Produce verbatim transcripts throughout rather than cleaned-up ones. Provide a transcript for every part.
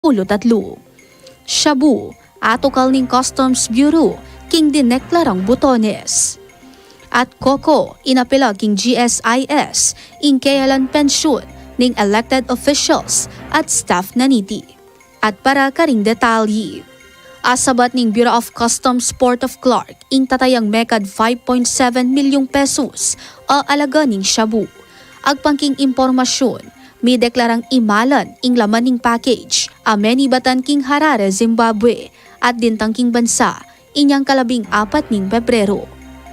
ulo tatlu. Shabu, atukal ning Customs Bureau king dineklarang butones. At COCO, inapela king G S I S ing keyalan pensyun ning elected officials at staff na niti. At para karing detalye, asabat ning Bureau of Customs Port of Clark ing tatayang mekad five point seven milyong pesos a alaga ning shabu. Agpang king impormasyun, mideklarang imalan ing laman ning package a menibatan king Harare, Zimbabwe, at dintang king bansa inyang kalabing apat ning Pebrero.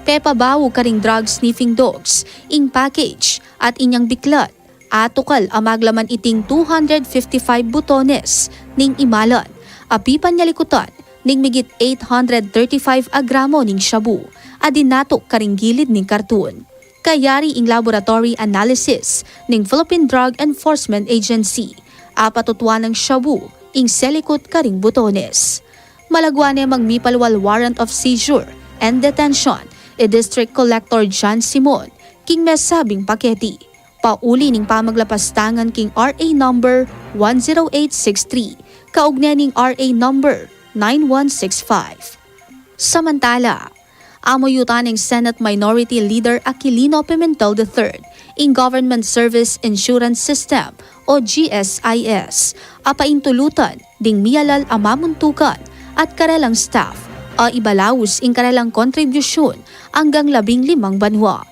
Pepabau karing drug sniffing dogs ing package at inyang biklat, atukal a maglaman iting two hundred fifty-five butones ning imalan a pipanyalikutan ning migit eight hundred thirty-five a gramo ning shabu a dinatuk karing gilid ning karton. Kayari ing laboratory analysis ning Philippine Drug Enforcement Agency a patutuan ing shabu ing selikut karing butones. Malagwa ne mang mipalwal warrant of seizure and detention i District Collector John Simon king mesabing paketi, pauli ning pamaglapas tangan king R A number one zero eight six three, kaugne ning R A number nine one six five. Samantala, amuyutan ning Senate Minority Leader Aquilino Pimentel the third ing Government Service Insurance System o G S I S a paintulutan ding miyalal a mamuntukan at karelang staff a ibalaus ing karelang kontribusyun anggang labing limang banua.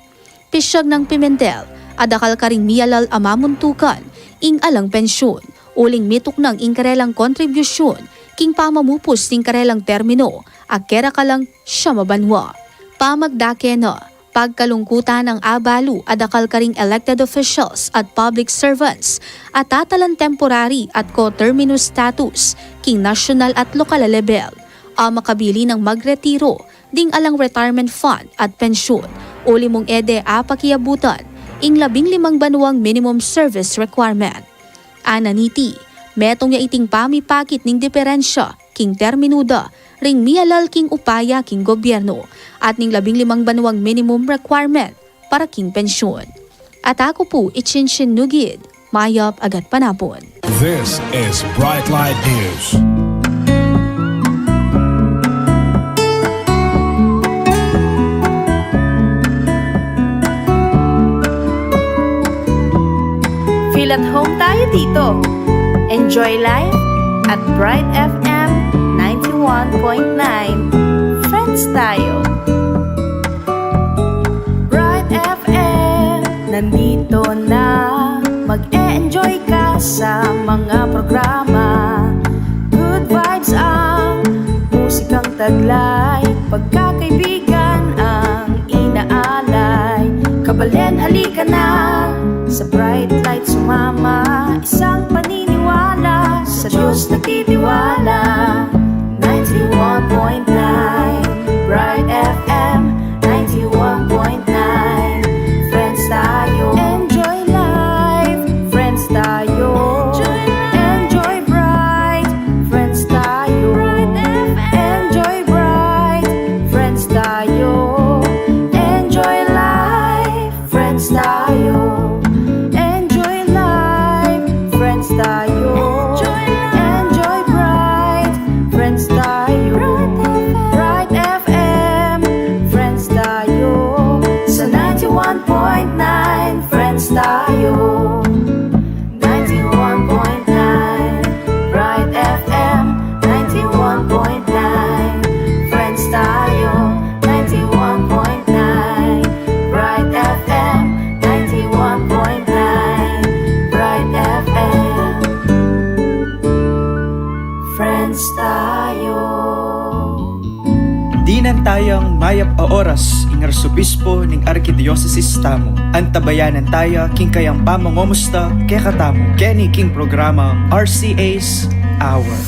Pisyag nang Pimentel a dakal karing miyalal a mamuntukan ing alang pensyun uling mituknang ing karelang kontribusyun king pamamupus ning karelang termino a kera kalang siyam a banua. Pamagdake na, pagkalungkutan nang abalu a dakal karing elected officials at public servants a tatalan temporary at coterminous status king nasyonal at lokal a lebel a makabilin nang magretiro ding alang retirement fund at pensyun uli mung e de apakiabutan ing labing limang banuang minimum service requirement. Ana niti, metung ya iting pamipakit ning diperensya king terminu da ring miyalal king upaya king gobyerno at ning labing limang banuang minimum requirement para king pensyun. At aku pu i Chinchin Nugid, mayap a gatpanapun. This is Bright Light News. Feel at home tayo dito. Enjoy life at Bright F M ninety-one point nine. Friends tayo. Bright F M, nandito na. Mag-e-enjoy ka sa mga programa. Good vibes ang musikang taglay. Pagkakaibigan ang inaalay. Kabalen, halika na. Sa Bright Light sumama. Isang paniniwala. Sa Diyos nagtitiwala. Ninety-one point nine Bright F M, ninety-one point nine. Friends tayo. Enjoy life. Friends tayo. Enjoy life. Enjoy bright. Friends tayo. Bright F M. Enjoy bright. Friends tayo. Enjoy life. Friends tayo. Enjoy life. Friends tayo. Enjoy life. Enjoy bright. Friends tayo. Bright F M. Bright F M. Friends tayo. Sa ninety-one point nine, Friends tayo. Ninety-one point nine Bright F M, ninety-one point nine Friends tayo, ninety-one point nine Bright F M, ninety-one point nine Bright F M. Friends tayo. Dinan taya mayap a oras ing Arsobispo ning Arkidiosesis tamu. Antabayanan taya king kayang pamangomusta kekatamu keni king programang R C A's Hour.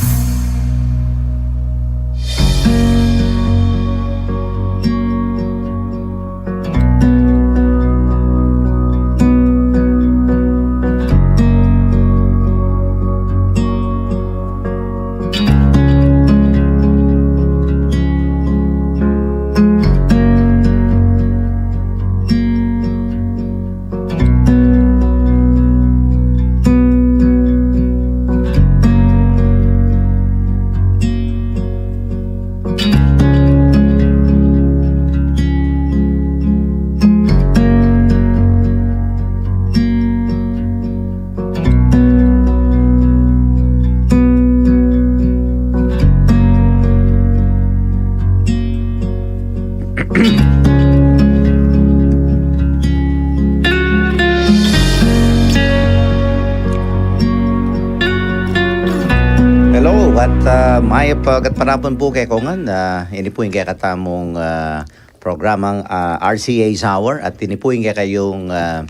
At, ah, mayap a gatpanapun pu kekongan, ah, ini pu ing kekatamung, ah, programang, ah, R C A's Hour, at ini pu ing kekayung, ah,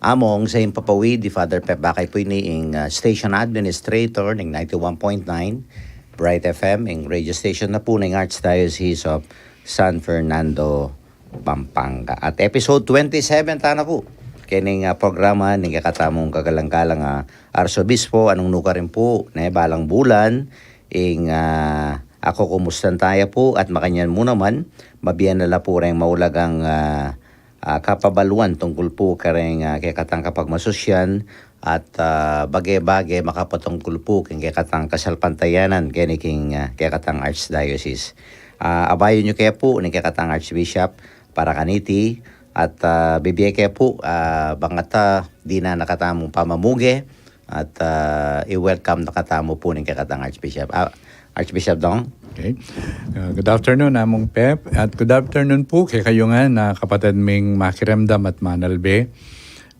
among sa impapawid, i Father Pep Bakay pu ini ing, ah, station administrator ning ninety-one point nine Bright F M, ing radio station na pu ning Archdiocese of San Fernando, Pampanga. At episode twenty-seven tana pu kening, ah, programa ning kekatamung kagalang-galang, ah, Arsobispo. Anung nukarin pu, ne, balang bulan, ing, ah, aku kumustan taya pu, at makanyan mu naman, mabie na la pu reng maulagang, ah, ah, kapabaluan tungkul pu kareng, ah, kekatang kapagmasusyan, at, ah, bage-bage makapatungkul pu king kekatang kasalpantayanan keni king, ah, kekatang Archdiocese. Ah, abayu yu ke pu ning kekatang Archbishop para kaniti, at, ah, bibie ke pu, ah, bang at, ah, dinan na katamung pamamuge, at, ah, i-welcome na katamu pu ning kekatang Archbishop. Ah, Archbishop Dong? Okay. Ah, good afternoon, Among Pep. At good afternoon pu kekayu ngan, ah, kapatad ming makiramdam at manalbe.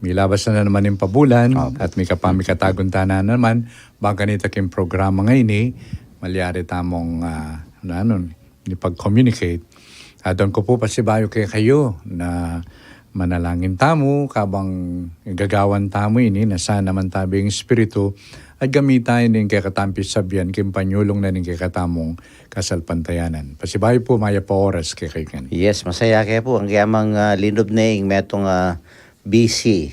Milabas na naman ing pabulan, opo, at mika pa mikatagun tana naman, bang kanita king programa ngeni, malyari tamung, ah, ano, ipag-communicate. At doon ku pu pasibayu kekayu na manalangin tamu, kabang gagawan tamu ini, na sana man tabi ing Espiritu, at gamitan ing kekatang pisabian king panyulung na ning kekatamung kasalpantayanan. Pasibayu pu, mayap a oras kekayu ngan. Yes, masaya ke pu, ing kekatang, ah, linub ne ing metung, ah, busy.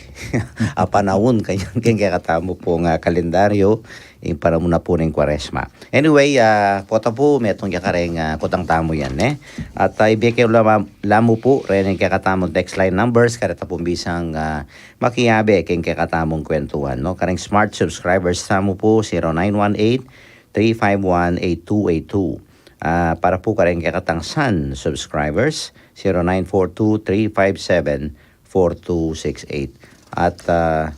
A panaun kanyan king kekatamu pung, ah, kalendaryo, ing panaun na pu ning Kuaresma. Anyway, ah, pota pu, metung ya kareng, ah, kutang tamu yan, eh. At, ah, ibie ke la mu, la mu pu reng kekatamung text line numbers, kareta pung bisang, ah, makiabe king kekatamung kwentuhan, no? Kareng Smart subscribers tamu pu, zero nine one eight, three five one, eight two eight two. Ah, para pu kareng kekatang Sun subscribers, zero nine four two, three five seven, four two six eight. At, ah,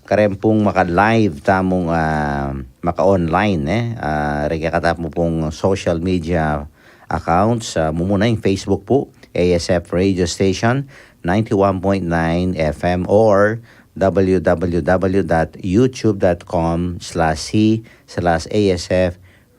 kareng pung maka-live tamung, ah, maka-online, eh, ah, reng kekatamu pung social media accounts, ah, mumuna ing Facebook pu, A S F Radio Station, ninety-one point nine F M, or w w w dot youtube dot com slash c slash A S F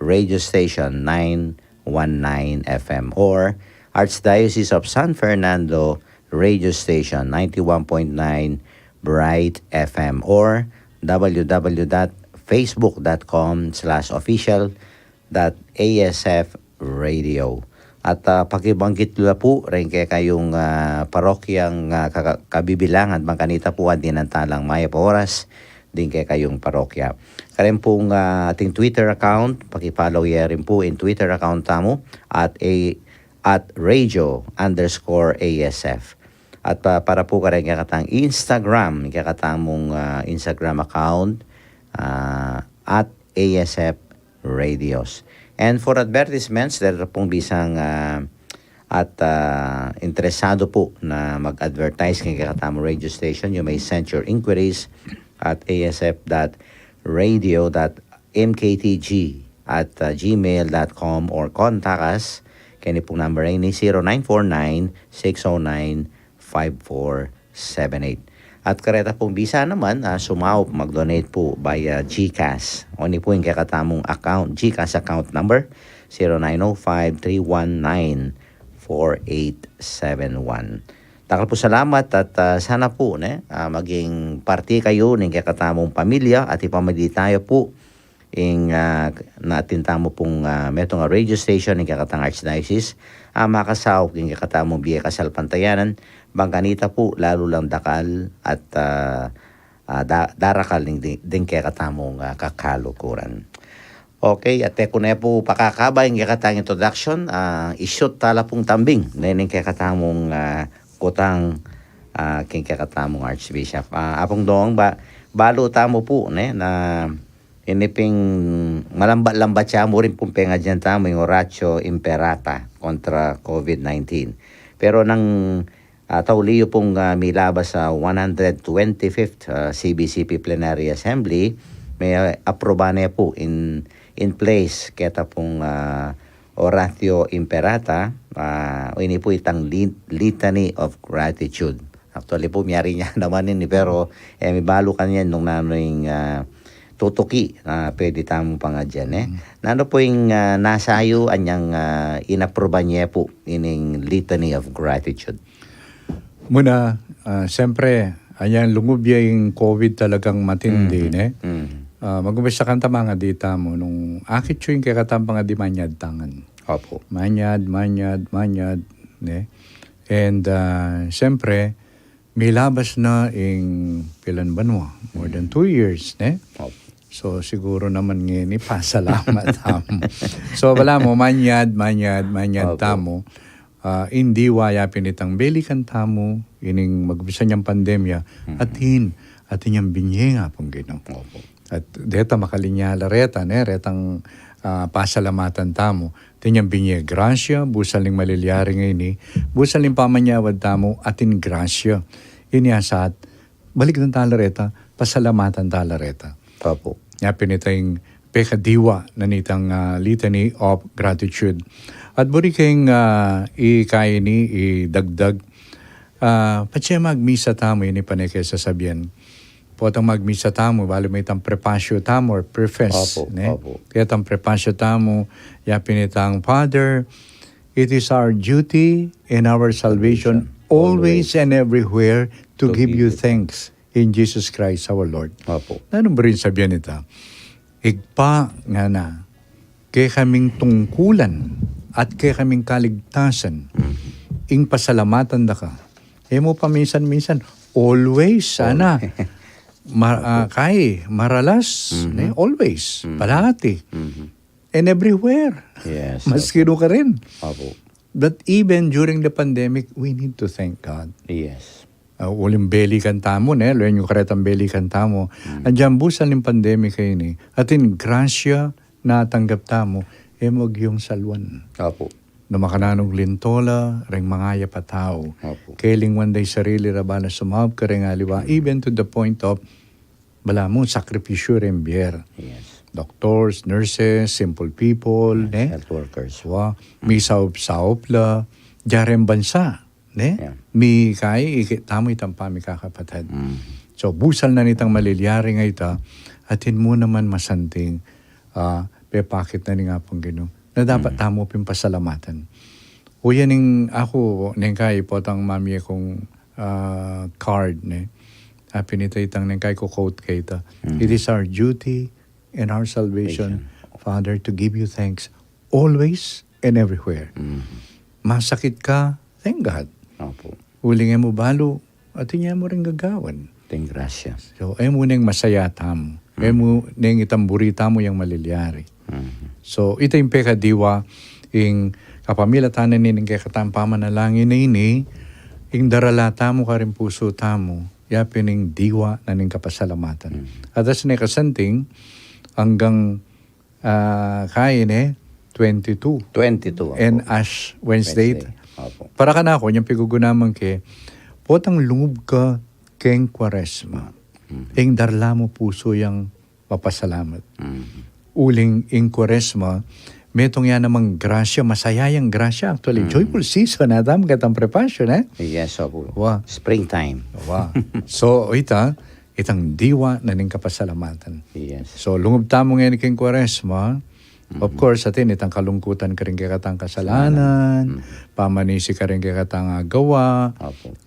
Radio Station nine one nine F M, or Archdiocese of San Fernando Radio Station ninety-one point nine Bright F M, or w w w dot facebook dot com slash official dot A S F Radio. At, ah, pakibanggit la pu reng kekayung, ah, parokyang, ah, kaka-, kabibilangan bang kanita pu at dinan talang mayap a oras ding kekayung parokya. Kareng pung, ah, ating Twitter account, paki-follow ye rin pu ing Twitter account tamu at a, at radio underscore A S F. At pa-, para pu kareng kekatang Instagram, kekatamung, ah, Instagram account, ah, at A S F Radios. And for advertisements, darating pung bisang, ah, at, ah, interesado pu na mag-advertise keng kekatamung radio station, you may send your inquiries at A S F dot radio dot M K T G at, ah, gmail dot com, or contact us keni pung number ini, zero nine four nine, six oh nine, five four seven eight. At kareta pung bisa naman, ah, sumaup mag-donate pu via GCash. O ini pu ing kekatamung account, GCash account number, zero nine oh five three one nine four eight seven one. Dakal pu salamat at, ah, sana pu, ne, ah, maging parti kayu ning kekatamung pamilya at ipamilita yu pu ing, ah, atin tamu pung, ah, metung a radio station ning kekatang Archdiocese, ah, makasaup king kekatamung bie kasalpantayanan, bang kanita pu lalu lang dakal at, ah, ah, da-, darakal ding, ding, ding kekatamung, ah, kakalukuran. Okay, at e ku ne pu pakakaba ing kekatang introduction, ah, i-shoot tala pung tambing nening kekatamung, ah, kutang, ah, king kekatamung Archbishop. Ah, Apung Dong, ba-, balu tamu pu, ne, na ini ping malambat-lambat ya mu rin pung pengadyan tamu ing Oratio Imperata kontra COVID nineteen. Pero nang, ah, tauli yu pung, ah, milabas a one hundred twenty-fifth, ah, C B C P Plenary Assembly, me-aproba ne pu in, in place keta pung, ah, Oratio Imperata, ah, ini pu itang lit-, Litany of Gratitude. Actually pu, miyari ne naman ini, pero, eh, mibalu kanyan nung nanu ing, ah, tutuki, ah, pwede tamu pangadyan, e. Nanu pu ing, ah, nasayu anyang, ah, inapruban ye pu ining Litany of Gratitude? Muna, ah, siyempre, anyang lungub ya ing COVID talagang matindi, ne? Ah, mag-umpisa kanta mangadi tamu nung akit yu ing kekatang pangadi manyad tangan. Opo. Manyad, manyad, manyad, ne? And, ah, siyempre, milabas na ing pilan banua, more than two years, ne? Opo. So, siguru naman ngeni pasalamat tamu. So, balamu, manyad, manyad, manyad tamu. Ah, ing diwa ya pin itang belikan tamu, ining mag-umpisa yang pandemya, atin, atin yang binye ing Apung Ginu. Opo. At deta makalinya la reta, ne, retang, ah, pasalamatan tamu. Atin yang binye grasya, busal ning malilyari ngeni, busal ning pamanyawad tamu, atin grasya. Ini asat, balik na tala reta, pasalamatan tala reta. Opo. Ya pin ita ing pekadiwa na nitang, ah, Litany of Gratitude. At buri keng, ah, ika ini, idagdag, ah, patse magmisa tamu, ini pane ke sasabian. Potang magmisa tamu, balu me itang prepasyo tamu or preface, opo, ne? Opo. Kaya itang prepasyo tamu, ya pin itang, Father, it is our duty and our salvation always and everywhere to give you thanks in Jesus Christ our Lord. Opo. Nanu buri ing sabian nita? Ibpa, ngana, kekaming tungkulan at kekaming kaligtasan, ing pasalamatan da ka. E mu paminsan-minsan, always, sana. Ma-, ah, kai, maralas, ne? Always, parati. And everywhere. Yes, maski nu karin. Opo. But even during the pandemic, we need to thank God. Yes. Ah, uling belikan tamu, ne? Lawen yu karetang belikan tamu. Agyang busal ning pandemic a ini, atin grasya natanggap tamu, e mu agyung salwan. Opo. Na makananu ing linto la reng mangayap a tau. Opo. Kelingwan da ing sarili ra ba na sumaup kareng aliwa, even to the point of balamu sakripisyu reng bier. Yes. Doctors, nurses, simple people, ne? Health workers. Wa, misaup-saup la, dya reng bansa, ne? Yeah. Mi kai, ikit tamu itang pamikakapatad. So, busal na nitang malilyari ngeni ita, atin mu naman masanting, ah, pepakit na ning Apung Ginu. Na dapat tamu pin pasalamatan. Uling aku, neng kai, potang mamie kung, ah, card, ne? Apin ita itang neng kai ku-quote ke ita. It is our duty and our salvation, Father, to give you thanks always and everywhere. Masakit ka, thank God. Opo. Uling e mu balu, atin ya mu ring gagawan. Atin grasya. So, e mu neng masaya tamu. E mu neng itang buri tamu yang malilyari. So, ita ing pekadiwa, ing kapamilatan na ning kekatang pamanalangin a ini, ing darala tamu karing pusu tamu, ya pin ing diwa na ning kapasalamatan. At as ne kasanting, anggang, ah, kai ne, twenty-two. Twenty-two, opo. And Ash Wednesday. Wednesday. Opo. Para kanaku, yang pigugunaman ke, potang lungub ka keng Kwaresma. Ing darala mu pusu yang mapasalamat. Uling ing Kwaresma, metung ya namang grasya, masaya yang grasya. Actually, joyful season, atam, ketang prepasyo, ne? Yes, opo. Wa. Springtime. Wa. So, ita, itang diwa na ning kapasalamatan. Yes. So, lungub tamu ngeni king Kwaresma, of course, atin itang kalungkutan karing kekatang kasalanan, pamanisi karing kekatang agawa,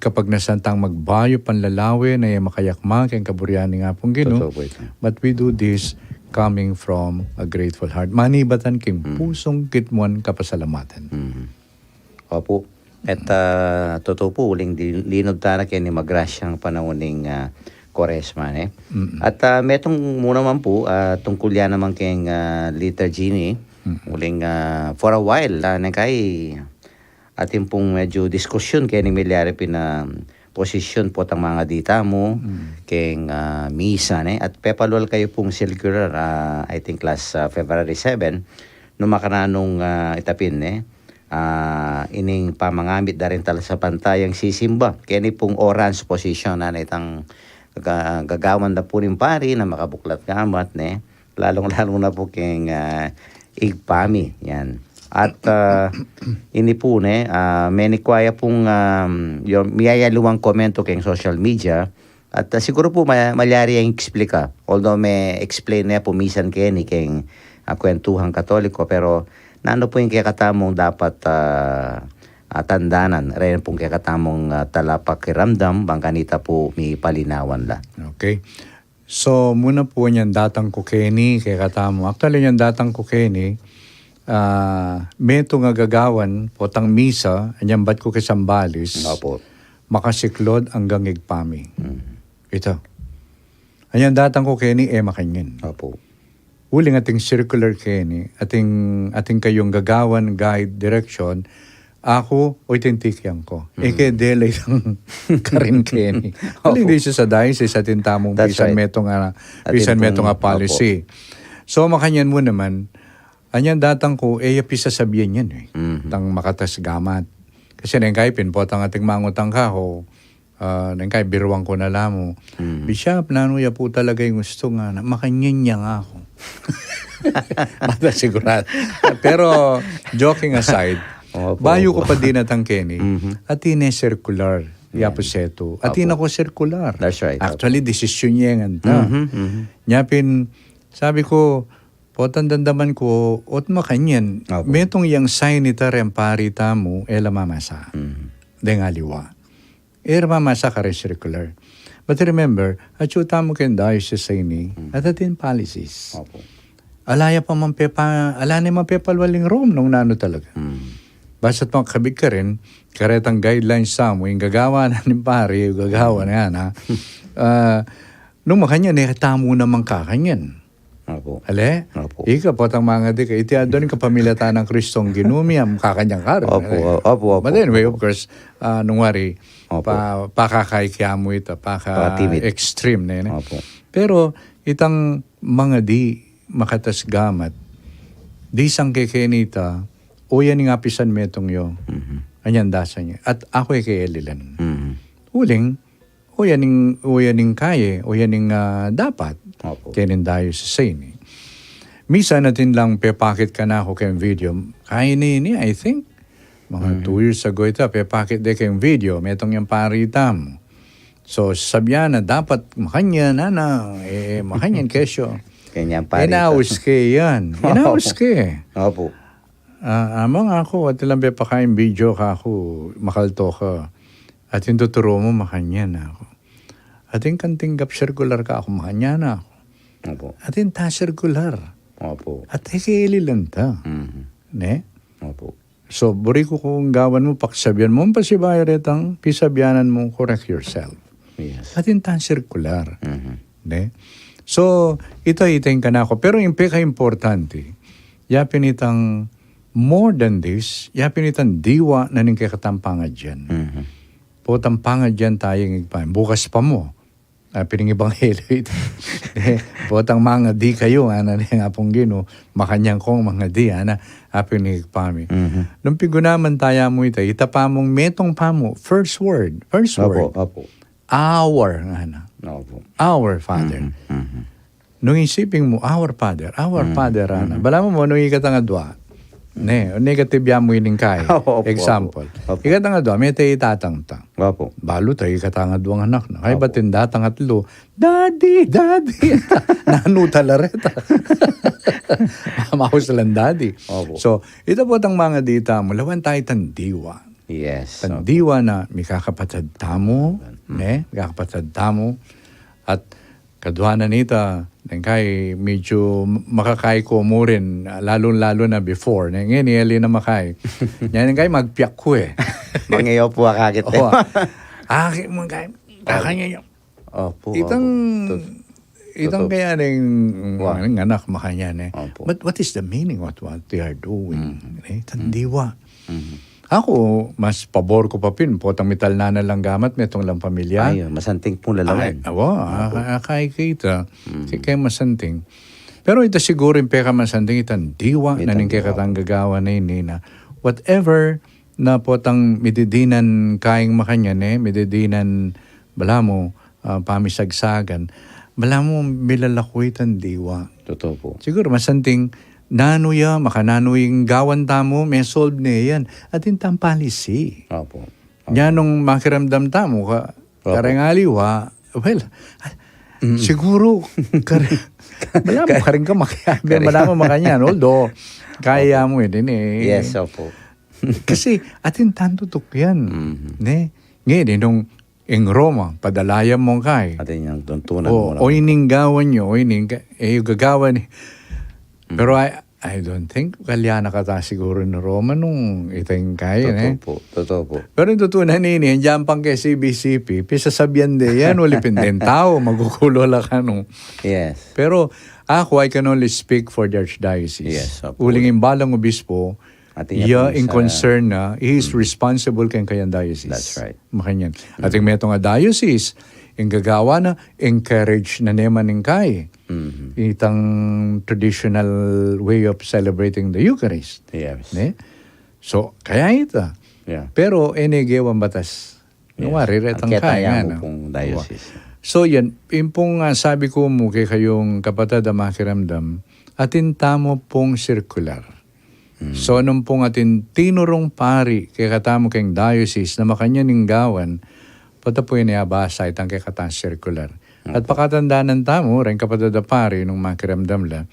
kapagnasan tang magbayu panlalawe na e makayakma keng kaburian ning Apung Ginu. Totoo po ito. But we do this coming from a grateful heart. Manibatan king pusung kitmuan kapasalamatan. Opo. At, ah, totoo po, uling di-, linub tana keni magrasyang panaun ning, ah, Kwaresma, ne? At, ah, metung mu naman po, ah, tungkul ya naman keng, ah, liturgy ini, uling, ah, for a while, ah, neng kai, atin pung medyo diskusyon keni milyari pin, ah, posisyon potang mangadi tamu keng, ah, misa, ne? At pepalual kayu pung circular, ah, I think last, ah, February seven, nung makananung, ah, ita pin, ne? Ah, ining pamangamit da ring talasampantayang sisimba keni pung orans posisyon na itang ga-, gagawan da pu ning pari na makabuklat gamat, ne? Lalung-lalu na pu keng, ah, Ibpa mi, yan. At, ah, ini pu, ne, ah, menikwa ya pung, ah, yung miyayaliwang komento keng social media, At, ah, siguru pu ma-, malyari yang explika. Although me-explain ne pu misan keni keng, ah, kwentuhang Katoliko, pero nanu pu ing kekatamung dapat, ah, ah, tandanan, reng pung kekatamung, ah, talapakiramdam, bang kanita pu mipalinawan la. Okay. So, muna pu anyang datang ku keni, kekatamu. Actually, anyang datang ku keni, ah, metung a gagawan, potang misa, anyang bat ku keng Zambales, Opo. makasiklod anggang Igpami. Mm. Ita. Anyang datang ku keni, e makanyan. Opo. Uling ating circular keni, ating, ating kayung gagawan, guide, direction, aku, o itintik yang ku. Mm. Eke dela itang karin keni. Uling Opo. di sa diocese, atin tamung That's pisan right. metung a, Atin pisan metung a pung, policy. Opo. So, makanyan mu naman, anyang datang ku, e ya pisasabian yan e. Mhm. Tang makatas gamat. Kasi neng kai pin, potang ating mangutang ka, o, ah, neng kai biruan ku na la mu. Mm. Bishop, nanu ya pu talaga ing gustu ngana, makanyan ya nga aku. Mata sigurado. Pero, joking aside, Opo, bayu opo. ku pa dinatang keni, Mhm. atin ne circular, ya Yan. pu setu. Atin Opo. na ku circular. That's right, opo. Actually, desisyon ya ngan ta. Mhm, mhm. Nya pin, sabi ku, potang damdaman ku, ot makanyan, Opo. metung yang sign ita reng pari tamu, e la mamasa. Mhm. Deng aliwa. E ra mamasa kareng circular. But remember, atyu tamu keng diocese a ini, Mm. at atin policies. Opo. Ala ya pa man pepa-, ala ne man pepalwal ing Rome nung nanu talaga. Mm. Basta't makakabig karin, karetang guidelines tamu, ing gagawan ning pari, gagawan Mm. na, ah, nung makanyan, e tamu naman kakanyan. Opo. Ale? Opo. Ika, potang mangadi ka, iti adwan ing kapamilatan nang Kristong Ginu mi, am, kakanyan ka rin, Opo, ale? opo, opo, But anyway, opo. of course, ah, nung wari, Opo. pa-, pakakaikiamu ita, Patimit. paka-extreme ne, ne? Opo. Pero, itang mangadi, makatas gamat, di sangke keni ita, o yan ing apisan metung yu, Mhm. anyang dasan yu. At aku e ke elilan. Mhm. Uling, O yan ing, o yan ing kaya, o yan ing, ah, dapat. Opo. Keni ning diocese a ini. Misan atin lang pepakit kanaku keng video. Kaya ini, ini, I think, mga Mm. two years ago ita, pepakit de keng video, metung yang pari tamu. So, sasabian na dapat makanyan, ana, e, makanyan kesyo. Kanyan pari Inaus ita. ke yan. Inaus Opo. ke. Opo. Ah, amang aku, atin lang pepakaing video kaku, makalto ka. Atin tuturu mu, makanyan aku. Atin kang tinggap circular kaku, makanyan aku. Opo. Atin ta circular. Opo. At e ke elilan ta. Mhm. Ne? Opo. So, buri ku kung gawan mu, pakisabian mu, pasibayu retang, pisabianan mu, correct yourself. Yes. Atin ta circular. Mhm. Ne? So, ita, ita ing kanaku. Pero ing pekaimportante, yapin itang more than this, yapin itang diwa na ning kekatang pangadian. Mhm. Potang pangadian tamu ing Ibpa, bukas pa mu. Ah, pin ing ebanghelyo ita. Eh, potang mangadi kayu, ngana ne ing Apung Ginu, makanyan kung mangadi, ngana, apin ing Ibpa mi. Mhm. Nung pigunaman tamu ita, ita pamung metung pamu, first word, first Opo, word. opo. Our, ngana. Opo. Our Father. Mhm, mhm. Nung isiping mu, our Father, our Mm, Father, ana. mm. Balamu mu, nung ikatang adua. Ne, negative ya mu ining kai. Opo, opo. Example. Opo. Ikatang adua, mete itatang ta. Opo. Balu ta, ikatang adua nga anak na. Kaybat Opo. ing datang atlu, "Daddy, Daddy." Nanu tala reta. Maus lang Daddy. Opo. So, ita potang mangadi tamu, lawan ta itang diwa. Yes, Itang opo. diwa na mikakapatad tamu, Mm. ne? Mikakapatad tamu. At Kadua na nita, neng kai medyu makakai ku mu rin, lalu-lalu na before. Neng ngeni, ali na makai. Neng kai magpiyak ku e. Mangayaw pu akakit e. Owa. Aki mu kai, kakanya yu. Opo, Itang, opo. Tut-, itang tutu. kaya neng, Wa. neng anak makanya ne. Opo. But what is the meaning of what they are doing? Mm. Eh, tandiwa. Mhm. Aku, mas pabor ku pa pin, potang mitalnan na lang gamat, metung lang pamilya. Ay, masanting pu lalawen. Ay, awa, Opo. aka-, akaikita, Mm. kaya masanting. Pero ita siguru ing pekamasanting, itang diwa Itang na ning diwa. kekatang gagawan na ini na whatever na potang mididinan kaing makanyan e, mididinan balamu, ah, pamisagsagan, balamu milalaku itang diwa. Totoo po. Siguru, masanting, nanu ya, makananu ing gawan tamu, me-solve ne yan. Atin tang policy. Opo. Opo. Nya nung makiramdam tamu, ka-, Opo. kareng aliwa, Well, siguro, kar-, malaman ka rin ka makiabe, malaman makanyan. Although, kaya mo yun, eh. Yes, opo. Kasi, atin tanto tuk yan. Ne? Ngayon, eh, nung ing Roma, padalayan mo kay. Atin yang tuntunan O, mo o ining gawan nyo, o ining ga-, eh, yung gagawan eh. Pero I, I don't think, kalyana ka ta siguro ni Roma nung itang kaya, eh. Totoo po. Totoo po. Pero yung tutunan ini, yan pang kay C B C P, pisasabian de yan, ulipin din tao, magukulo la ka nung. Yes. Pero ako, I can only speak for the archdiocese. Yes, opo. Uling imbalang obispo, Atin niya iya pong in sa- concern na, he is responsible keng kayang diocese. That's right. Makanyan. Ating metong a diocese, ing gagawa na, encourage na neman ing kay. Itang traditional way of celebrating the Eucharist. Yes. Ne? So, kaya ita. Yeah. Pero, ene gewan batas. Yes. Nung wari, retang Ang kaya kaya mo nga na. pong diocese. So, yan. Yung pong, ah, sabi ko mo kay kayong kapatad a makiramdam, atin tamo pong circular. So, nung pong atin tinurong pari kay katamu keng diocese na makanyan ing gawan, pota po yun yabasa itang kay katang circular. At pakatandanan tamu, ren kapatad a pari, nung makiramdam la,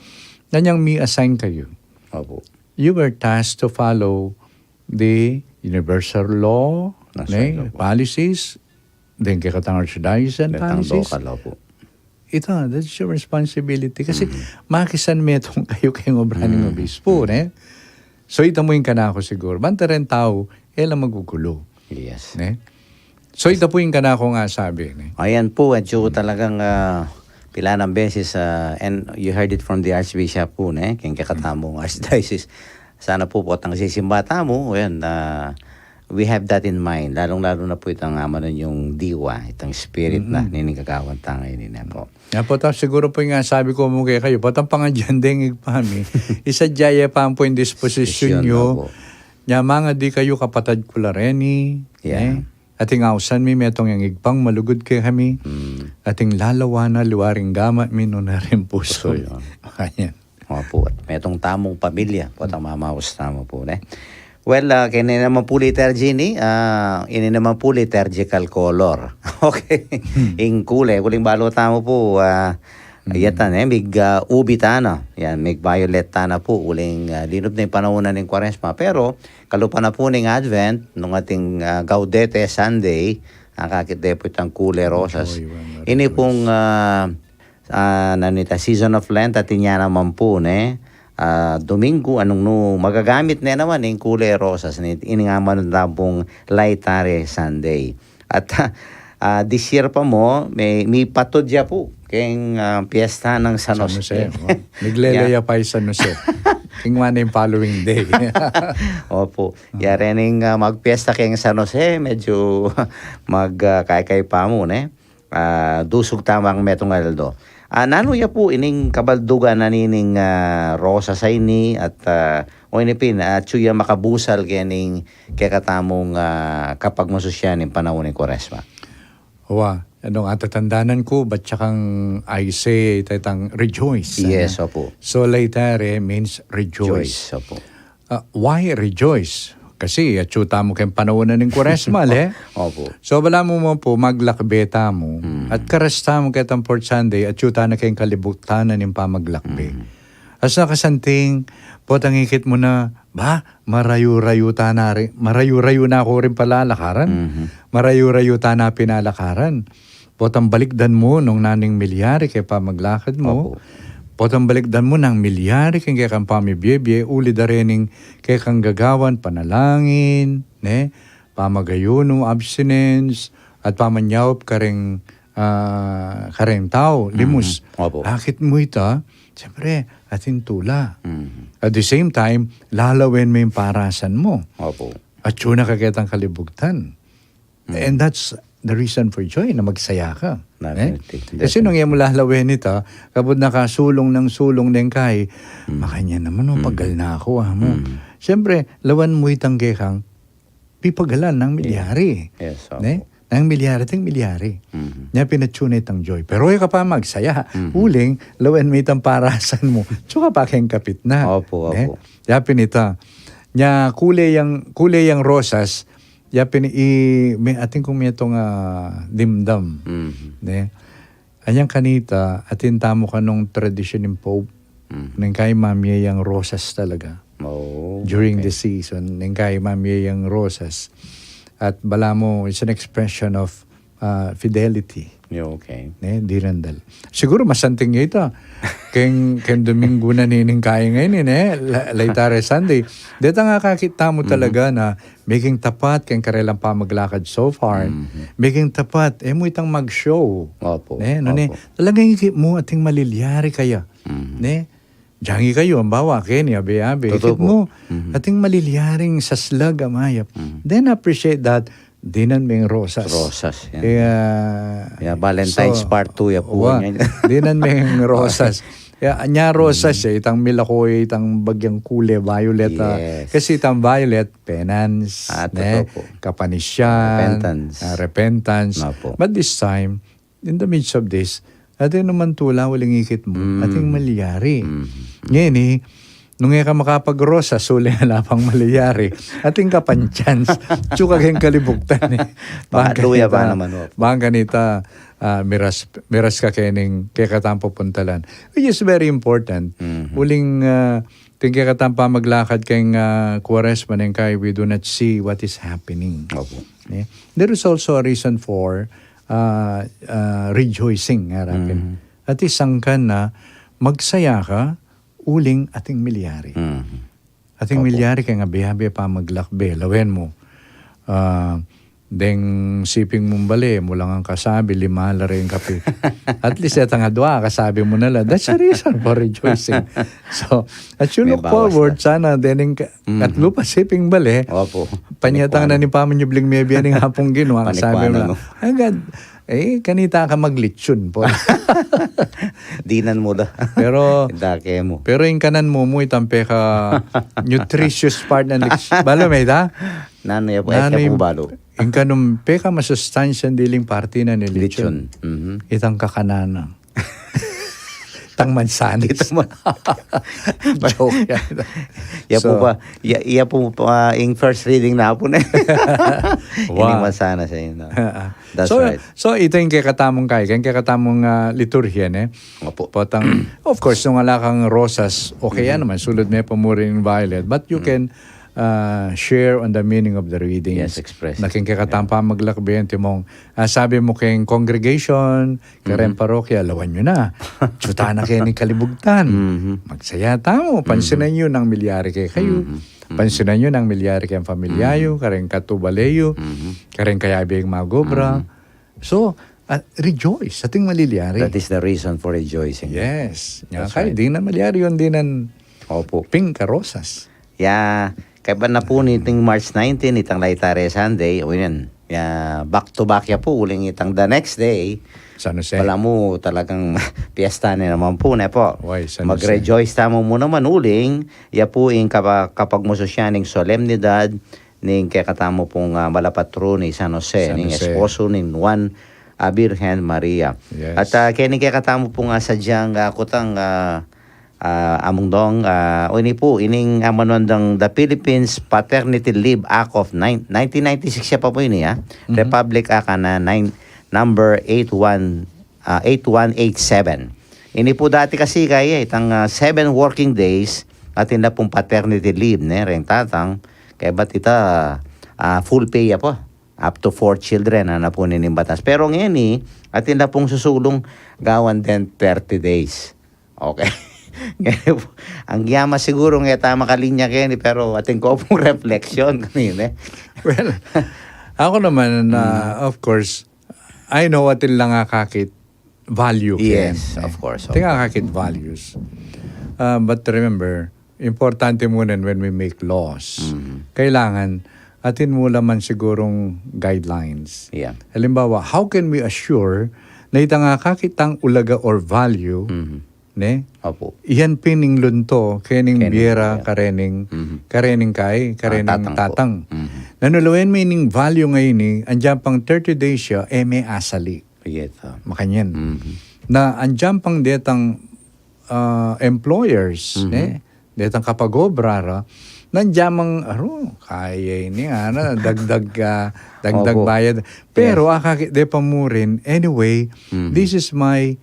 na niyang mi-assign kayo. Opo. You were tasked to follow the universal law, That's ne, right, opo. Policies, then kay katang archdiocese Detang policies. Local, opo. Ita, that's your responsibility. Kasi makisan metong kayo kayong obra ning obispo, ne? So, ita mo yung kanako siguro. Banta rin tao, ela magugulo. Yes. Ne? So, ita po yung kanako nga sabi, ne? Ayan po, at yung talagang ah, pilanang beses, ah, and you heard it from the Archbishop po, ne? Keng kakatamung Archdiocese. Sana po, potang sisimba tamu, ayan, ah, we have that in mind. Lalong-lalo na po itang amanan yung diwa, itang spirit na nining kagawan tanga ini na po. Nga po, tap, siguro po yung nga sabi ko mo kay kayo, patang pangadyan deng igpami, isa dya pa po yung disposition Disposition, nyo, opo. nya mga di kayo kapatad ko la reni, Yeah. eh? Ating ausan mi, metong yang igpang malugud kay kami, Mm. ating lalawa na luwaring gamat mi, no na rin puso. Puso, yun. Ayan. Opo, at metong tamung pamilya, potang mamaus tamu po, ne? Well, ah, kaya naman po liturgy ni, ah, ini naman po liturgical color. Okay? Ing kule, uling balo tamu po, ah, yatan, eh, mig ah, ubi tana. Yan, mig violet tana po, uling ah, linub na yung panahon na ning Kwaresma. Pero, kalupa na po ning Advent, nung ating ah, Gaudete Sunday, akakit de po itang kule rosas. Joy, one Ini pong ah, ah, nanita, season of Lent, at inya naman po, ne? Ah, Domingo, anong no, magagamit ne naman ing kule rosas, ni, ini nga man tampong Laetare Sunday. At ah, this year pa mo, may, may patod ya po keng ah, piyesta ng San San Jose. Jose. Oh. Nagleleya pa yung San Jose. King one yung following day. Opo. Yari ning ah, magpiyesta keng San Jose, medyo mag ah, kaikai pa mo, ne? Ah, dusug tamang metong aldo. Ah, nanu ya po ining kabaldugan na nining ah, rosas a ini at ah, o ini pin, ah, atsu ya makabusal kening kekatamung ah, kapagmasusyan ning panahon ning Kwaresma. Wa, anong atatandanan ko, ba't siya kang I say, tetang rejoice? Yes, Ano? Opo. So, Laetare means rejoice. Joyce, Opo. Ah, why rejoice? Kasi atsu tamu keng panahon na ning Kwaresma, le? Opo. So, bala mo mo po, maglakbe tamu. At karas tamu ketang fourth Sunday, atsu tana keng kalibuktanan ning pamaglakbe. As nakasanting, potang ikit mo na, ba, marayu-rayu tana rin, marayu-rayu na ako rin palalakaran. Marayu-rayu tana pinalakaran. Potang balikdan mo nung naning milyari keng pamaglakad mo. Opo. Potang balikdan mo nang milyari keng kekang pamibye-bye, uli da rening kekang gagawan, panalangin, ne? Pamagayuno, abstinence, at pamanyaup kareng, ah, kareng tau, limus. Opo. Akit mo ita, siyempre, atin tula. At the same time, lalawen mo yung parasan mo. Opo. Atsu na ka ketang kalibuktan. And that's the reason for joy, na magsaya ka. Definitely. Eh? Kasi nung iya mo lalawen ita, kabud nakasulung nang sulung deng kay, makanyan naman, no, pagal na ako, ah, mo. Siyempre, lawan mo itang kekang, pipagalan nang milyari. Yes, opo. Ne? Nang milyari, ting milyari. Nya pinatsu na itang joy. Pero iya ka pa magsaya, uling, lawen mo itang parasan mo. Tsuka pa keng kapit na. Opo, Ne? opo. Yapin ita. Nya kule yang, kule yang rosas, Ya pin i, me-, atin kung metung a dimdam, Mhm. ne? Anyang kanita, atin tamu kanung tradisyon ning Pope, Mhm. neng kayi mamie yang rosas talaga. Oh, During okay. the season, neng kayi mamie yang rosas. At balamu, it's an expression of, ah, fidelity. Yeah, okay. Ne, dinan da la. Siguru masanting ya ita. Keng, keng Domingo na nining kayi ngeni, ne? La-, later Sunday. Deta nga kakit tamu Mhm. talaga na meging tapat keng karelang pamaglakad so far. Mhm. Meging tapat, e mu itang mag-show. Opo, Ne, no, ne? opo. Talagang ikit mu ating malilyari kaya. Mhm. Ne? Diyan kayu, ambawa, keni, abe-abe. Totoo Ikit po. mu, Mhm. ating malilyaring saslag a mayap. Mhm. Then appreciate that, dinan meng rosas. Rosas, yan. Kaya, Yeah, Valentine's so, part two, ya po, wa, yan. dinan meng rosas. Ya, nya rosas, Mm. eh, itang milako, itang bagyang kule, violet, ah. Yes. Kasi itang violet, penance, Ah, ne? totoo po. Kapanisyan, Repentance. ah, repentance. Nga po. But this time, in the midst of this, atin naman tula, uling ikit mu, Mm. ating malyari. Mm. Ngeni, nung e ka makapag-rosas, uling ala pang malyari, atin ka pang chance. Tsuka keng kalibuktan, eh. Baka Bang luya kanita, pa naman, opo. bang kanita, ah, miras, miras ka kening kekatang pupuntalan. Which is very important. Mhm. Uling, ah, ting kekatang pamaglakad keng, ah, Kuaresma neng kayi, we do not see what is happening. Opo. Eh, there is also a reason for, ah, ah, rejoicing, nga rapin. Mhm. At isang ka na magsaya ka, uling ating milyari. Mhm. Ating Opo. milyari keng abe-abe pamaglakbe, lawen mu. Ah, deng siping mung bale, e mu lang kasabi, lima la reng kape. At least, etang adua, kasabi mu na la. That's a reason for rejoicing. So, as you May look bawas forward, na. sana, dening ka-, Mhm. katlu pa siping bale, Opo. panyatang May na ni pamu nyubling mebie ning Apung Ginu, ang sabi Panikwanan mu na, mo. "Ay, God, eh, kanita ka maglitson po." Dinan mu da. Pero, Dake mu. pero ing kanan mu mu, itang peka nutritious part ng liks-, balo, me da? Nanu ya po, Nanu ya yung po balo. Ing kanung peka masustansya diling parti na ni Litson. Litson. Mhm. Itang kakanan na. Tang mansanis. Itang man- Joke yan. Ya po So, pa, ya, ya po pa, ing first reading na po na. Wow. Ini masana sa inyo. That's So, right. so ito yung kekatamung kai, yung kekatamung, ah, liturhiya, ne? Opo. Potang, of course, nung ala kang rosas, okay yan Mhm. naman, sulud me pa mu rin violet. But you Mm. can, ah, share on the meaning of the readings. Yes, express. Na keng kekatang Yeah. pamaglakbe, antimong, ah, sabi mu keng congregation, kareng Mhm. parokya, lawan yu na. Tsuta na keni kalibugtan. Mhm. Magsaya tamu, Mhm. pansinan yu nang milyari kekayu. Mhm. Mhm. Pansinan yu nang milyari keng pamilya yu, Mhm. kareng katubale yu, Mhm. kareng kayabe ing mag-obra. Mhm. So, ah, rejoice, ating malilyari. That is the reason for rejoicing. Yes. That's Nya kay, right. dinan malyari yun, dinan Opo. pink a rosas. Ya, kaybat na pu niting March nineteen, itang Laetare Sunday, o yan. Ya, back to back ya pu, uling itang the next day, San Jose. balamu talagang piyesta na naman pu, ne po? Why, San Jose? Mag-rejoice tamu mu naman uling, ya pu ing kapa-, kapagmususian ning solemnidad ning kekatamu pung, ah, malapatron i San Jose, San ning Jose. esposo ning Nuan a Birhen Maria. Yes. At, ah, keni kekatamu pung, ah, sadyang, ah, kutang, ah, ah, Among Dong, ah, o ini pu, ining, ah, manuan dang The Philippines Paternity Leave Act of nine-, nineteen ninety-six ya pa pu ini, ah. Mhm. Republic Act, ah, na nine, number eight one, ah, eight one eight seven. Ini pu dati kasi kaya, itang, ah, seven working days, atin na pung paternity leave, ne, reng tatang, kaybat ita, ah, full pay ya pu. Up to four children, ana pu nining batas. Pero ngeni, atin na pung susulung gawan den thirty days. Okay. Ngeni pu, ang yama siguro ngeta makalinya keni, pero atin ku pung reflection kanina, eh. Well, ako naman, ah, Mm. of course, I know atin lang akakit value ken, Yes, eh. of course, of Atin course. akakit values. Ah, but remember, importante mu rin when we make laws. Mm. Kailangan, atin mu la man sigurung guidelines. Yeah. Halimbawa, how can we assure na itang akakit tang ulaga or value, Mhm. ne? Opo. Iyan pin ing lunto, kening Kening bie ra, bie ra. karening, Mhm. karening kai, Ah, karening tatang po. tatang. Mhm. Nanu lawen me ining value ngeni, andiyan pang thirty days ya, e me asali. Sige, ta. Makanyan. Mhm. Na andiyan pang detang, ah, employers, Mhm. ne? detang kapag-obra ra, nandiamang, aru, kaya ini, ana, dagdag, ah, dagdag Opo. bayad. Pero, Yes. akaki-, de pa mu rin, anyway, Mhm. this is my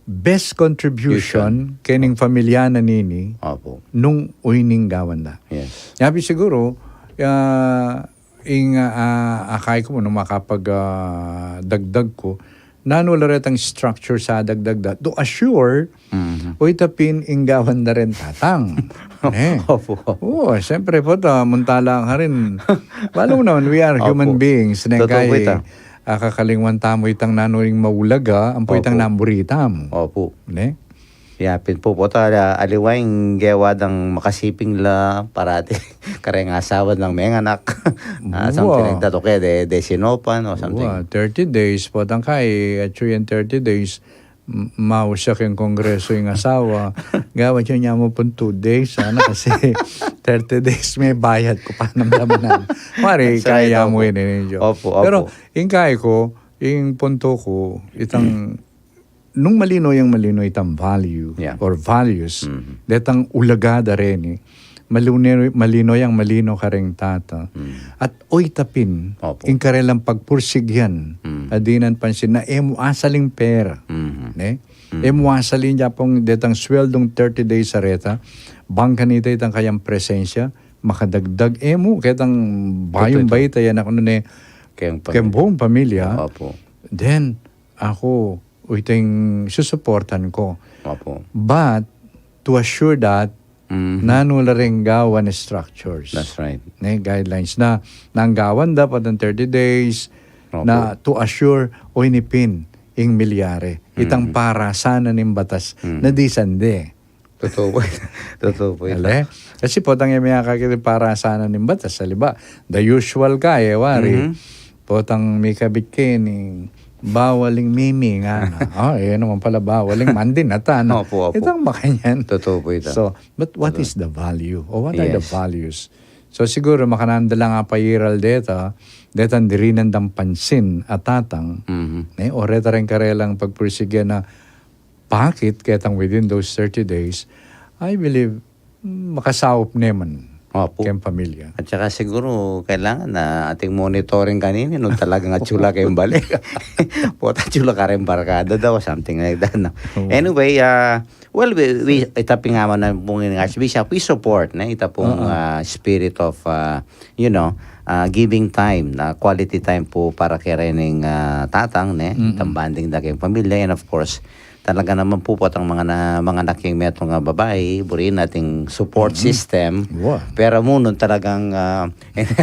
best contribution Contribution. kening pamilya na nini Opo. nung uy ning gawan da. Yes. Yabi siguro, ah, ing, ah, akay ku mu nung makapag, ah, dagdag ku, nanu la retang structure sa dagdag da, to assure, Mhm. o ita pin ing gawan da ren tatang. Ne? Opo, opo. Oo, siyempre po, ta, munta la ka rin. Balu mu naman, we are human Opo. beings. Neng Totoo po kay, ita. ah, kakalingwan tamu itang nanu ing maulaga, ampo itang Opo. naburi tamu. Opo. Ne? Yapin po po ta, ala-, aliwa ing gewa dang makasiping la, parati kareng asawa dang menganak. Ah, something Wa. like that. O kaya de, de sinopan o something. Wa, thirty days po, tang kay, at yung thirty days, m-, mausya keng kongreso ing asawa. Gawa siya niya mo pun two days, sana kasi thirty days may bayad ku pa ng damanan. Mari, Sa kaya ito mo po. yun, eh, medyo. Opo, opo. Pero, ing kay ku, ing punto ku, itang nung malino yang malino itang value Yeah. or values, Mhm. detang ulaga da reni, malino, malino yang malino kareng tata. Mm. At oy tapin, Opo. ing karelang pagpursigyan, Mm. a dinan pansin na e mu asaling pera. Mhm. Ne? Mm. E mu asaling japong detang sweldong thirty days a reta, bang kanita itang kayang presensya, makadagdag e mu, ketang bayung Ito, ito. baita yan ako nun eh, Kayang kayang pamilya. buong pamilya. Opo. Then, ako, o ita ing susuportan ku. Opo. But, to assure that, Mhm. nanu la ring gawan structures. That's right. Ne, guidelines na, nang gawan dapat ng thirty days, Opo. na to assure, o ini pin, ing milyari. Itang Mhm. parasanan ning batas, Mhm. na di sande. Totoo po. Totoo po ito. Ale? Kasi potang e miyakakit ing parasanan ning batas. Saliba, the usual ka, e, wari. Mhm. Potang mikabit ke ni bawal ing mimi, ngana. Ah, e naman pala bawal ing mandin, ata, no? Opo, opo. Itang makanyan. Totoo po ito. So, but what Totoo. is the value? Or what are the Yes. values? So, siguro, makananda lang a pairal deta, detang dirinan dang pansin a tatang, Mhm. ne? O reta ring karelang pagpursigyan na pakit ketang within those thirty days, I believe, mm, makasaup ne man Opo. keng pamilya. At saka siguro kailangan na ating monitoring kanini nung talagang atsula kayong balik. Pota atsula ka rin barkada daw, something like that, no? Oo. Anyway, ah, well, we, we, ita pin nga man na pong nga, Bishop, we support na ita pong, Oo. ah, spirit of, ah, you know, ah, giving time, na quality time po para kay rening, ah, tatang, ne? Mm-mm. Itang bonding da kayong pamilya, and of course, talaga naman po, potang mga na, mga anak yang metung a babai, buri nating support Mhm. system. Wa. Pero munun talagang, ah,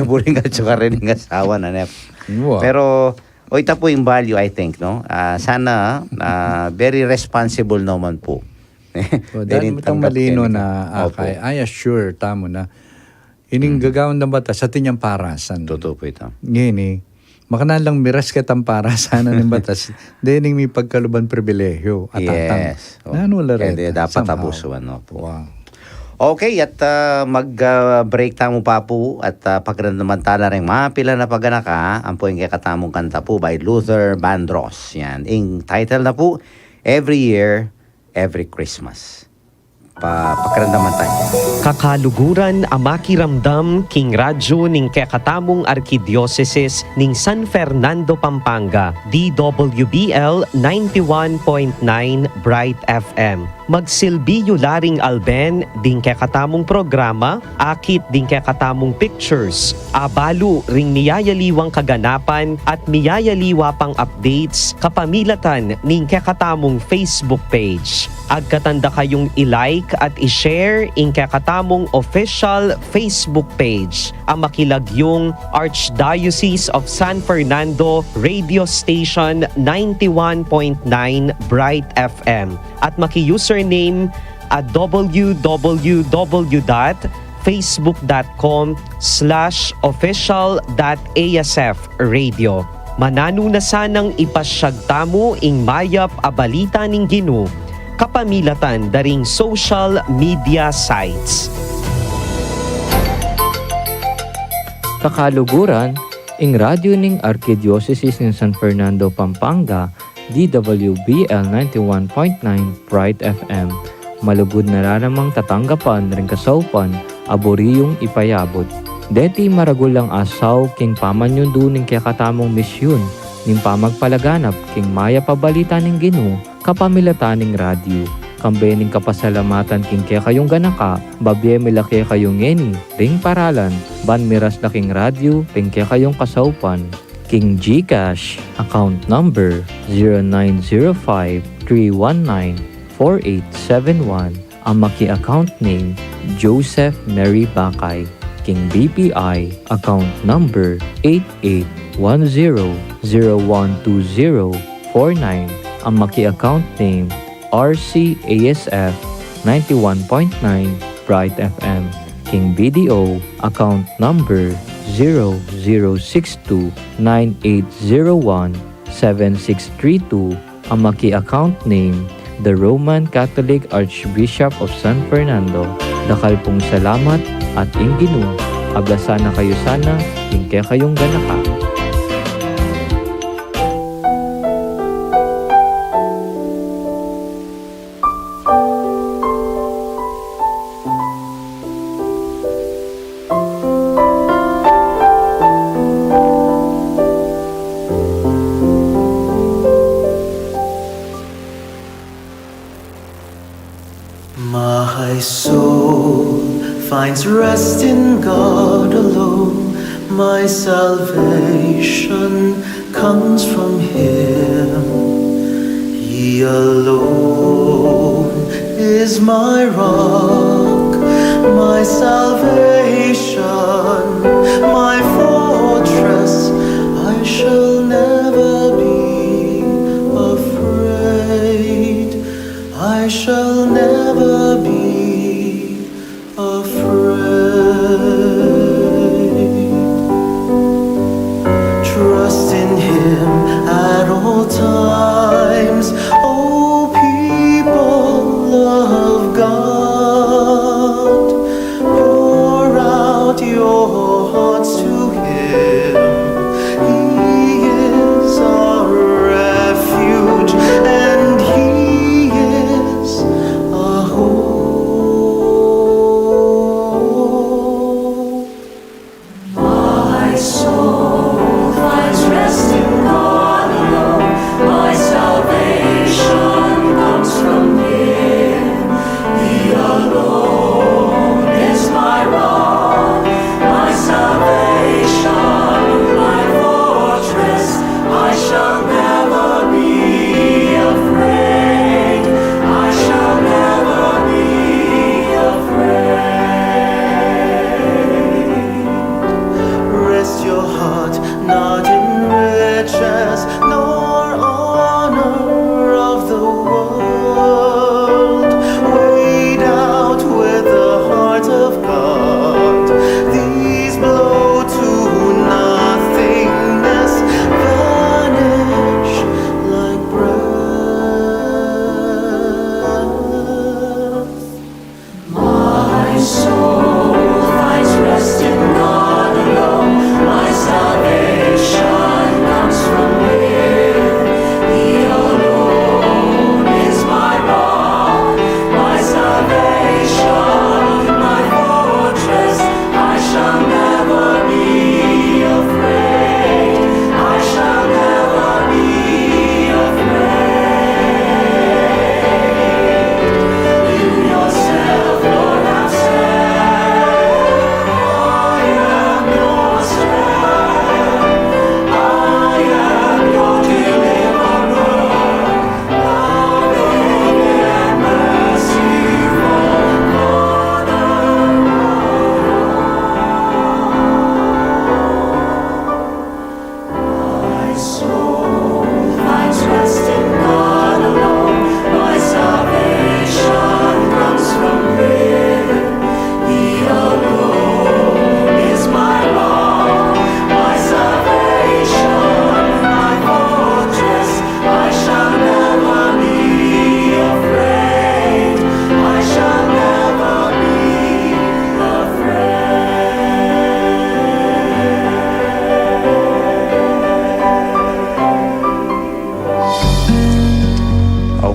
buri nga tsaka rin ng asawa na, ne? Wa. Pero, o, ita po yung value, I think, no? Ah, sana, ah, very responsible naman po. So, Then, dahil mo itang tanggap malino kayo na, nito. ah, Opo. kay, I assure tamu na ining Mhm. gagawan ng batas, atin yang parasan. Totoo po ito. Ngeni, makanyan lang miras ketang parasanan ning batas, dening mipagkaluban pribilehiyo, at atang. Yes. Oh. Nanu la Kaya reta, di dapat somehow. abusuan, opo. Wow. Okay, at, ah, mag, ah, break tamu pa po at, ah, pakiramdaman tala ring mapila na paganaka, ampo ing kekatamung kanta po by Luther Vandross. Yan. Ing title na po, Every Year, Every Christmas. Pa-, pakiramdaman tayu. Kakaluguran a makiramdam king radyu ning kekatamung Arkidiosesis ning San Fernando, Pampanga, D W B L ninety-one point nine Bright F M. Magsilbi yu la ring alben ding kekatamung programa, akit ding kekatamung pictures, abalu ring miyayaliwang kaganapan at miyayaliwa pang updates kapamilatan ning kekatamung Facebook page. Agkatan da kayung i-like at i-share ing kekatamung official Facebook page, a makilagyung Archdiocese of San Fernando Radio Station ninety-one point nine Bright F M, at maki-username at W W W dot facebook dot com slash official dot A S F radio. Mananu na sanang ipasyag tamu ing mayap a balita ning Ginu kapamilatan da ring social media sites. Kakaluguran, ing radyu ning Arkidiosesis ning San Fernando, Pampanga, D W B L ninety-one point nine Bright F M, malugud na la namang tatanggapan ring kasaupan a buri yung ipayabut. Deti maragul lang asaw king pamanyundu ning kekatamung misyun ning pamagpalaganap king mayap a balita ning Ginu kapamilatan ning radyu. Kambe ning kapasalamatan king kekayung ganaka, babie mi la kekayu ngeni ring paralan ban miras la king radyu ring kekayung kasaupan. King GCash account number zero nine zero five three one nine four eight seven one, a maki-account name Joseph Mary Bakay. King BPI account number eight eight one zero zero one two zero four nine, a maki-account name RCASF ninety-one point nine Bright FM. King BDO account number zero zero six two nine eight zero one seven six three two, a maki-account name, the Roman Catholic Archbishop of San Fernando. Dakal pung salamat at ing Ginu ablasan na kayu sana king kekayung ganaka. My soul finds rest in God alone. My salvation comes from Him. He alone is my rock, my salvation, my fortress. I shall never be afraid. I shall never be afraid. Trust in Him at all times, O people of God. Pour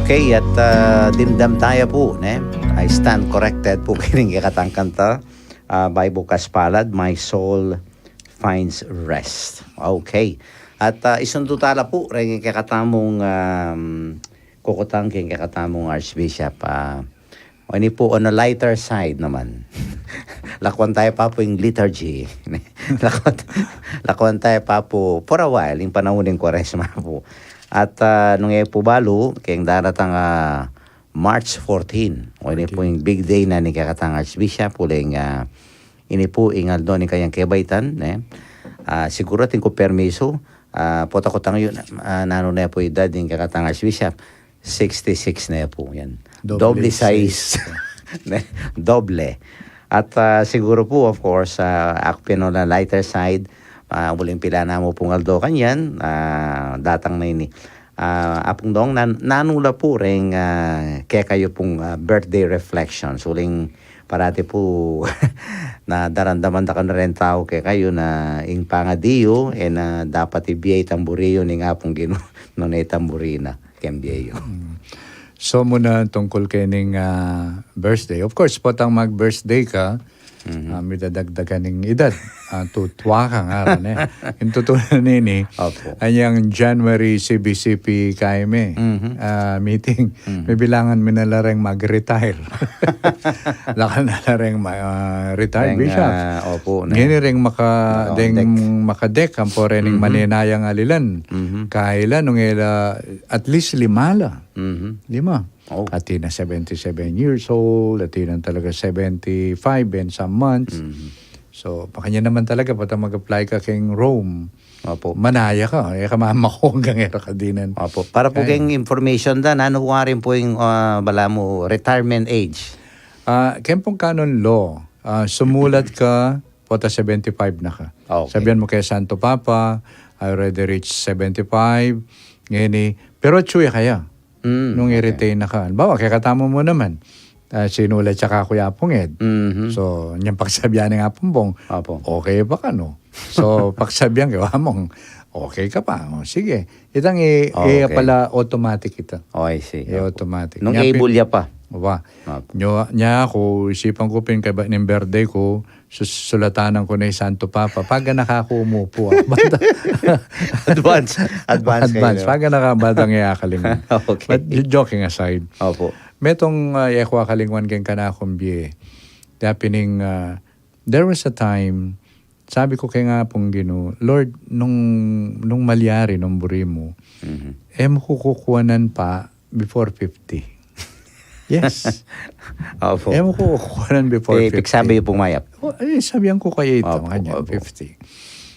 Okay, at, ah, dimdam taya pu, ne? I stand corrected pu keng kekatang kanta. Ah, By Bukas Palad, My Soul Finds Rest. Okay. At, ah, isundu tala pu, reng kekatamung, um, kukutang keng kekatamung Archbishop. Ah, o ini pu, on a lighter side naman. Lakuan taya pa pu ing liturgy. Lakuan, lakuan taya pa pu for a while, ing panaun ning Kwaresma pu. At, ah, nung e pu balu, keng daratang, ah, March fourteen. O ini pu ing big day na ning kekatang Archbishop, uling, ah, ini pu ing aldo ning kayang kebaitan, ne? Ah, siguru atin kung permisu, ah, pota kutang yu, ah, nanu ne pu edad ning kekatang Archbishop? Sixty-six ne pu, yan. Doble Doble sais. sais. Ne? Doble. At, ah, siguru pu, of course, ah, aku pin on a lighter side, ah, uling pila na mu pung aldo kanyan, ah, datang na ini. Ah, Apung Dong, nan-, nanu la pu reng, ah, kekayu pung, ah, birthday reflections? Uling parati pu na daramdaman da kanu reng tau kekayu na ing pangadi yu, e na dapat ibie itang buri yu ning Apung Ginu nune itang buri na keng bie yu. Mm. So, muna tungkul kening, ah, birthday. Of course, potang mag-birthday ka, Mhm. ah, midadagdagan ning edad. Ah, tutua ka nga, ne? Ing tutu na nini, Opo. anyang January C B C P kami, Mhm. ah, meeting, Mhm. mibilangan mi na la reng mag-retire. Lakan na la reng ma-, ah, retire, Reng, Bishop. ah, opo, ne? Ngeni reng maka-, Maka-dek. deng makadek, ampo rening Mhm. maninayang alilan. Mhm. Kaila, nung ela, at least lima la. Mhm. Lima. Oh. Atin na seventy-seven years old, atin na talaga seventy-five and some months. Mhm. So, makanyan naman talaga, pota mag-apply ka keng Rome. Opo. Manaya ka, e ka mamakong kang era ka dinan. Opo. Para pu Ay. keng information da, nanu warin pu ing, ah, balamu retirement age? Ah, keng pung canon law, ah, sumulat ka, pota seventy-five na ka. Okay. Sabian mu keng Santo Papa, "I already reached seventy-five, ngeni, pero atsu ya kaya." Mm, Nung okay. i-retain na ka. Halimbawa, kekatamu mu naman, ah, sinulat ya kaku i Apung Ed. Mhm. So, nyang paksabian ning Apung Bong, Opo. okay pa ka, no? So, paksabian ke, wa mung, okay ka pa. O, sige. Itang i-, Okay. i-, pala automatic ita. Oh, I see. Opo. I-automatic. Nung Nya pin- able ya pa. Wa. Opo. Nyo, nya aku, isipan ku pin kaybat ning birthday ku, sus-, sulatan ku na i Santo Papa. Paganaka ku umupu, ah. Advance, advance kayu, Advance. no? Paganaka, batang e akalinguan. Okay. But j-, joking aside. Opo. Metung, ah, e ku akalinguan keng kanakung bie. Dapin ing, ah, there was a time, sabi ku keng Apung Ginu, "Lord, nung, nung malyari, nung buri mu, Mhm. e mu ku kukuanan pa before fifty." Yes. Opo. E mu ku kukuanan before Eh, fifty. Piksabi yu pung mayap. O, eh, sabian ku kaya ita, Opo, makanyan, opo. fifty.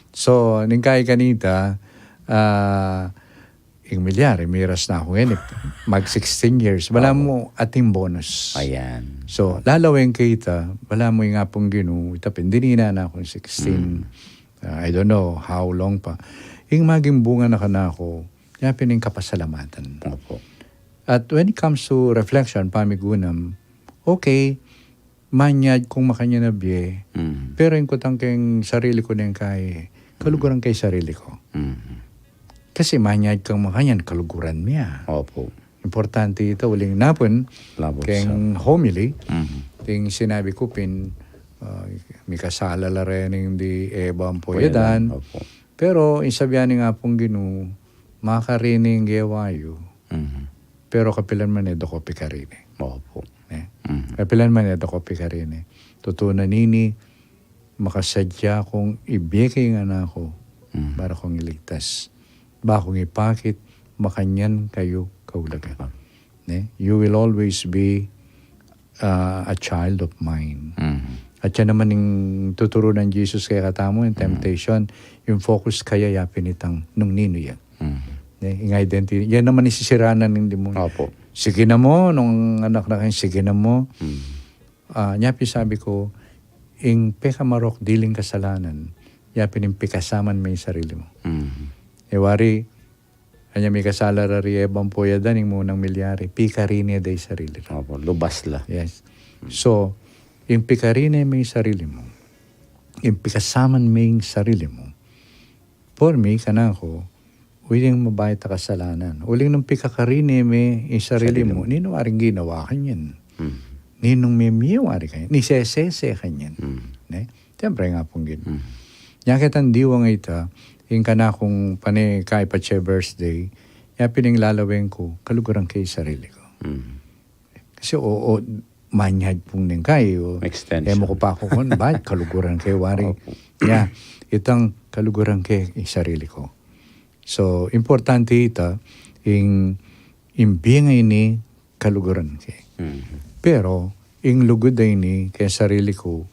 So, ning kaya kanita, ah, ing milyari, miras na ku ngeni, mag sixteen years. Balamu Opo. atin bonus. Ayan. So, lalawen ke ita, balamu ing Apung Ginu, ita pin, dininan na kung sixteen. Mm. Ah, I don't know how long pa. Ing maging bunga na kanaku, nya pin ing kapasalamatan. Opo. At when it comes to reflection, pamigunam, okay, manyad kung makanyan a bie, Mm. pero ing kutang keng sarili ku neng kai, kaluguran ke ing sarili ku. Mm. Kasi manyad kang makanyan, kaluguran mi ya. Opo. Importante ita, uling napun, Labot keng sa homily, Mhm. ting sinabi ku pin, ah, mikasala la rening di Eva ampo Adan. Adan. Opo. Pero, ing sabian ning Apung Ginu, makarini ing gewa yu, Mhm. pero kapilan man e da ku pikarini. Opo. Eh? Mhm. Kapilan man e da ku pikarini. Tutu na nini, makasadya kung ibie ke ing anak ku Mhm. para kung iligtas. Ba kung ipakit, makanyan kayu kaulagan. Opo. Ne? You will always be, uh, a child of mine. Mhm. At yan naman ing tuturu nang Jesus kekatamu, ing Mhm. temptation, ing focus kaya ya pin itang nung ninu ya. Mhm. Ne? Ing identity, yan naman ing sisiranan ning demonyo. Opo. Sige na mu, nung anak na keng sige na mu. Mhm. Ah, nya pin sabi ku, ing pekamarok diling kasalanan, ya pin ing pikasaman me ing sarili mu. Mhm. E wari, anya mikasala ra ri Eva ampo i Adan, ing munang milyari, pikarini da ing sarili ra. Opo, lubas la. Yes. Mm. So, ing pikarini me ing sarili mu, ing pikasaman me ing sarili mu, for me, kanaku, Uling mabayat a kasalanan. Uling nung pikakarine me ing sarili mu, ninu waring ginawa kanyan? Mm. Ninung memie wari kanyan? Nisesese kanyan? Mm. Ne? Siyempre nga pung gin. Mm. Nya ketang diwa nga ita, ing kanakung pane kay patse birthday, nya pin ing lalawen ku, kaluguran ke ing sarili ku. Mm. Kasi, o, o, manyad pung neng kay, o, extension. E mu ku pa ku kun, ba, kaluguran ke wari. Opo. Nya, itang kaluguran ke ing sarili ku. So, importante ita, ing, ing bie a ini kaluguran ke. Mhm. Pero, ing lugud a ini keng sarili ku,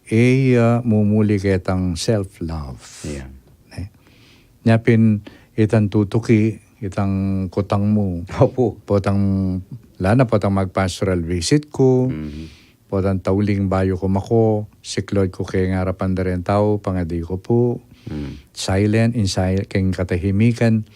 e ya mumuli ketang self-love. Yeah. Ne? Nya pin itang tutuki, itang kutang mu. Opo. Potang, lana potang mag-pastoral visit ku. Mhm. Potang tauling bayu ku mako, siklaud ku keng arapan da reng tau, pangadi ku pu. Mm. Silent, in sil-, keng katahimikan.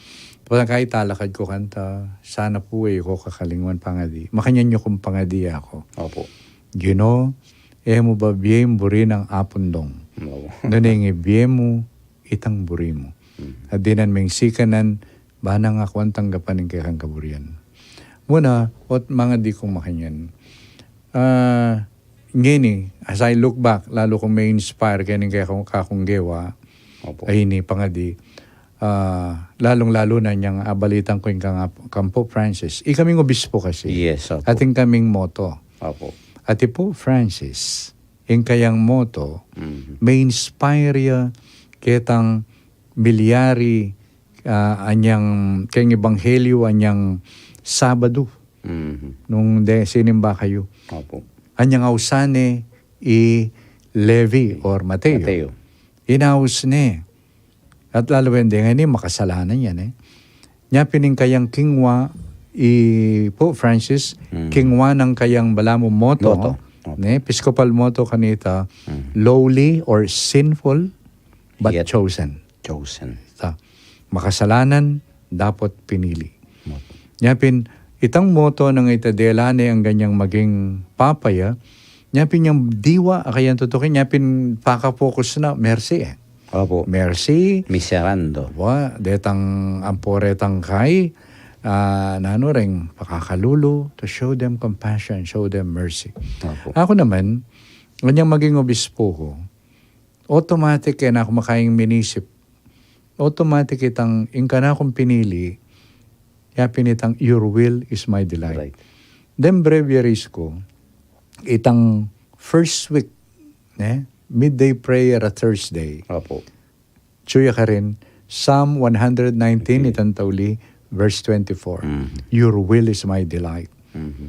Potang kay talakad ku kanta, sana pu e ku kakalingwan pangadi. Makanyan yu kung pangadi aku. Opo. Ginu, e mu ba bie ing buri nang Apung Dong? Opo. Nune ing ibie mu, itang buri mu. Mm. At dinan meng sikanan, ba nang akuan tanggapan ing kekang kaburian. Muna, ot mangadi kung makanyan. Ah, ngeni, as I look back, lalu kung me-inspire keni kekung kakung gewa, opo, a ini pangadi, ah, lalung-lalu na inyang abalitan ku ing kang, kang Pope Francis. Ikaming obispo kasi. Yes, opo. At ing kaming motto. Opo. At i Pope Francis, ing kayang motto, mhm, me-inspire ya ketang milyari, ah, anyang keng ebanghelyo, anyang Sabadu, mhm, nung de sinimba kayu. Opo. Anyang ausan ne i Levi or Mateo. Mateo. Inaus ne. At lalu wen de ngeni makasalanan yan, e. Nya pin ing kayang kingwa i Pope Francis, mm, kingwa nang kayang balamu motto, motto, opo, ne, episcopal motto kanita, mm, lowly or sinful, but yet chosen. Chosen. Ta, makasalanan, dapot pinili. Motto. Nya pin, itang motto nang ita dela ne anggang yang maging papa ya, nya pin yang diwa, a kayang tutukin, nya pin paka-focus na, mercy, e. Opo. Mercy. Miserando. Wa, detang ampo retang kay, ah, nanu reng pakakalulu, to show them compassion, show them mercy. Opo. Aku naman, anyang maging obispo ku, automatic e na ku makayang minisip. Automatic itang, ing kanakung pinili, ya pin itang, "Your will is my delight." Right. Then breviaries ku, itang first week, ne? Midday prayer a Thursday. Opo. Atyu ya karin, Psalm one hundred nineteen, okay, itang tauli, verse twenty-four. Mhm. "Your will is my delight." Mhm.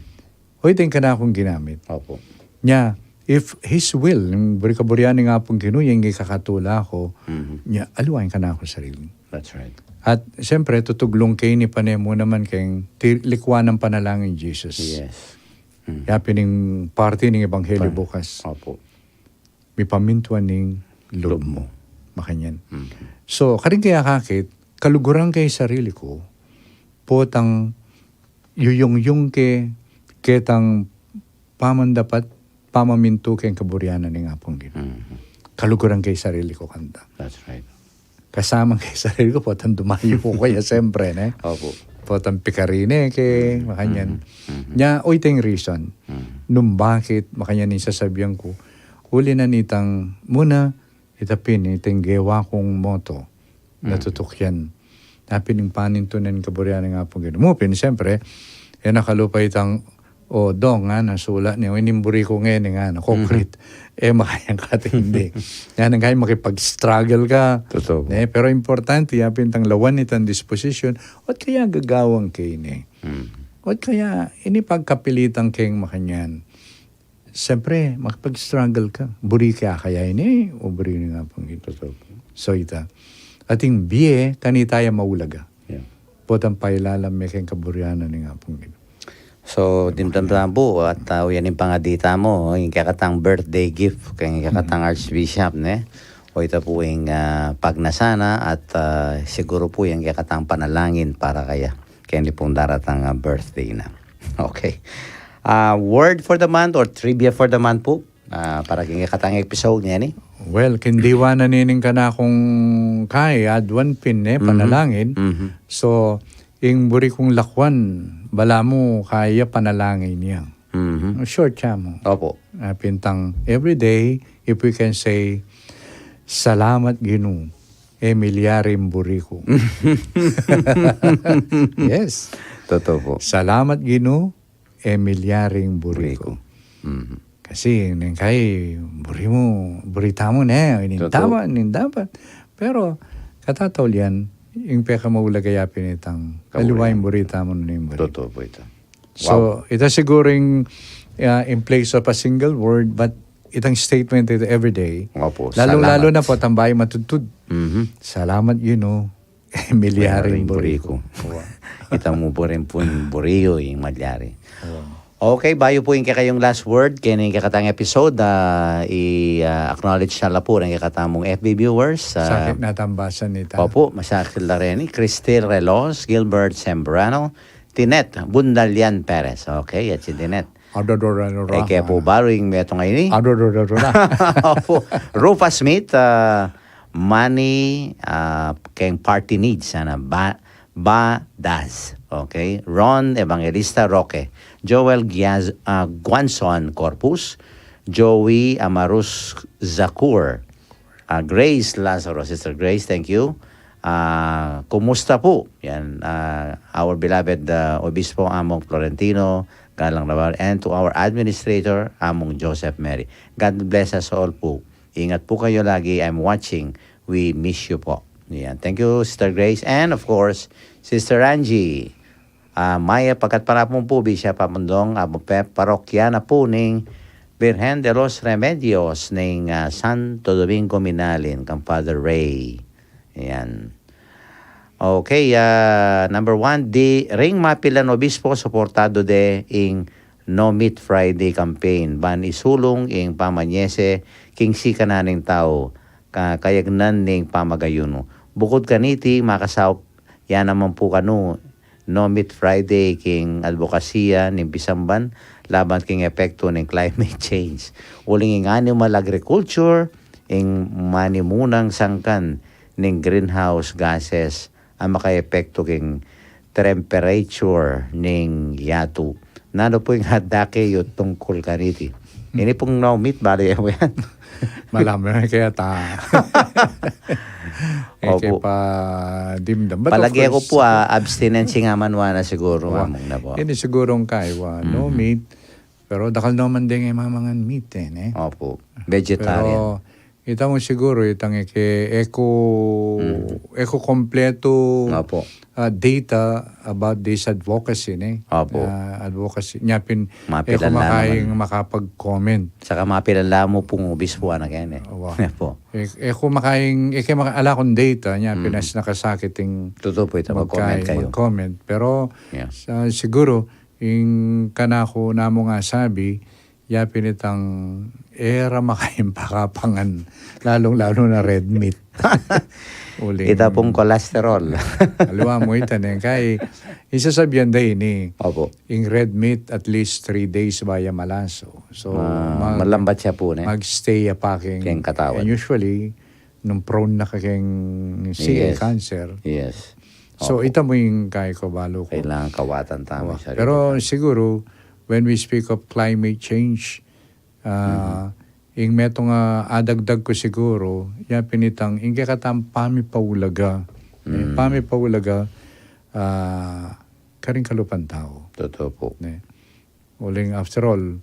O, ita ing kanakung ginamit. Opo. Nya, if His will, ing buri kaburian ning Apung Ginu, ing ikakatula ku, mhm, nya, aliwa ing kanakung sarili. That's right. At, siyempre, tutuglung ke ini pane mu naman keng ti-, likwan nang panalangin Jesus. Yes. Mm. Ya pin ing parti ning ebanghelyo pa-, bukas. Opo. Mipamintuan ning lub mu. Lub mu. Makanyan. Mm. So, karin kaya kakit, kaluguran ke ing sarili ku, potang yuyungyung ke, ketang pamandapat, pamamintu keng kaburian na ning Apung Ginu. Mm. Kaluguran ke ing sarili ku kanta. That's right. Kasamang ke ing sarili ku, potang dumayu ku kaya, siyempre, ne? Opo. Potang pikarine ke, mm, makanyan. Mm, mm. Nya, o, ita ing reason. Mm. Nung bakit, makanyan ing sasabian ku, uli na nitang, muna, ita pin, ita ing gewa kung motto, mm, natutukian. Nya pin ing panintunan ning kaburian ning Apung Ginu. Mu pin, siyempre, e na kalupa itang, "O, Dong, ngana, sula ne, o, ini ing buri ku ngeni, ngana, concrete." Mhm. E, makayang katindi. Ngana, kaya makipag-struggle ka. Totoo. Ne, pero importante, ya pin itang lawan itang disposition, ot kaya gagawan ke ini. Mm. Ot kaya, ini pagkapilitan keng makanyan. Siyempre, makipag-struggle ka. Buri ke kaya ini, o buri ning Apung Ginu. Totoo. So, ita. Ating bie, kanita ya maulaga. Yeah. Potang pailalam me keng kaburian na ning Apung Ginu. So, dimdam tamu pu, at, ah, yan ing pangadi tamu, ing kekatang birthday gift, keng kekatang, mm, Archbishop, ne? O ita pu ing, ah, pagna sana, at, ah, siguru pu ing kekatang panalangin para kaya. Keni pung daratang, ah, birthday na. Okay. Ah, word for the month or trivia for the month pu? Ah, para king kekatang episode ngeni. Well, kindiwa na nining kanakung kai, aduan pin, ne, panalangin. Mhm. So, ing buri kung lakwan, balamu kaya panalangin yang. Mhm. Short siya mu. Opo. Ah, pintang every day, if we can say, "Salamat, Ginu, e milyari ing buri ku." Yes. Totoo po. "Salamat, Ginu, e milyari ing buri ku." Buri ku. Mhm. Kasi, neng kai, buri mu, buri tamu, ne, inin dapat, inin dapat. Pero, katataulian, ing pekamaulaga ya pin itang, aliwa ing buri tamu, inin buri. Totoo po ita. So, ita siguro ing, ah, in place of a single word, but itang statement ita every day. Opo, lalong-lalo na po, itang bayu matudtud. Mhm. "Salamat, Ginu, e milyari ing buri ku." Ita mu buri pung buri yu ing malyari. Okay, bayu pu ing kekayung last word keni king kekatang episode, ah, i, ah, acknowledge na la pu ring kekatamung F B viewers, ah, sakit na tambasan nita. Opo, masakit la reni. Cristel Relos, Gilbert Sembrano, Tinet Bundalian Perez. Okay, at si Tinet. Adodora. Eke pu balu ing metung a ini. Adodora. Opo. Rufa Smith, ah, Manny, ah, keng party needs, sana ba, ba das. Okay. Ron Evangelista Roque, Joel Giaz, ah, Guanzon Corpus, Joey Amarus Zakur, ah, Grace Lazaro, Sister Grace, thank you. Ah, kumusta po? Yan, ah, our beloved, ah, Obispo Among Florentino Galang Navarro, and to our administrator, Among Joseph Mary. God bless us all po. Ingat po kayo lagi. I'm watching. We miss you po. Yan. Thank you, Sister Grace. And of course, Sister Angie. Ah, maya pagkat para po po, Bishop Amundong, Abu Pep, parokya na po ning Birhen de los Remedios ning, ah, Santo Domingo Minalin, kang Father Ray. Yan. Okay, ah, number one, di ring mapilan obispo, suportado de ing No Meat Friday campaign, ban isulung ing pamanyese king sikanan ning tau, ka-, kayagnan ning pamagayunu. Bukud kaniti, makasaup ya naman pu kanu, No Meat Friday king adbokasiya ning pisamban laban king epekto ning climate change. Uling ing animal agriculture, ing manimunang sangkan ning greenhouse gases a makaepekto king temperature ning yatu. Nanu pu ing adake yu tungkul kaniti? Ini pung no meat, bale ya pu yan. Malam na kaya ta. Eke pa dimdam. But of course, palagi ku pu, ah, abstinence nga man wa na siguro, among na po. Ini siguro ing kaiwa, no meat. Pero dakal naman deng e mamangan meat, e, ne? Opo. Vegetarian. Pero ita mu siguro, itang eke, e ku, e ku kompletu, ah, data about this advocacy, ne? Opo. Ah, advocacy. Nya pin, e ku mapilan la makaing makapag-comment. Saka mapilan la mu pung obispo, anak yan, e. Opo. E, e ku makaing, e ke maka-, ala kung data, nya pin as nakasakit ing mag-comment kayu. Tutu pu ita, mag-comment kayu. Mag-comment. Pero, sa-, siguro, ing kanaku namung asabi, ya pin itang e ra makaing pakapangan, lalung-lalu na red meat. Uling ita pung cholesterol. Aliwa mu ita, ne, kai, ing sasabian da ini, opo, ing red meat at least three days bayu ya malaso. So, ma-, mag-, malambat ya pu, ne? Mag-stay ya pa king, king katawan. And usually, nung prone na ka king siki, yes, cancer. Yes. So, opo, ita mu ing kai ku, balu ku. Kailangan kawatan tamu ing sarili. Pero siguro, when we speak of climate change, ah, ing metung a adagdag ku siguro, ya pin itang, ing kekatang pamipaulaga. E, pamipaulaga, ah, karing kalupan tau. Tutu pu. Ne? Uling after all,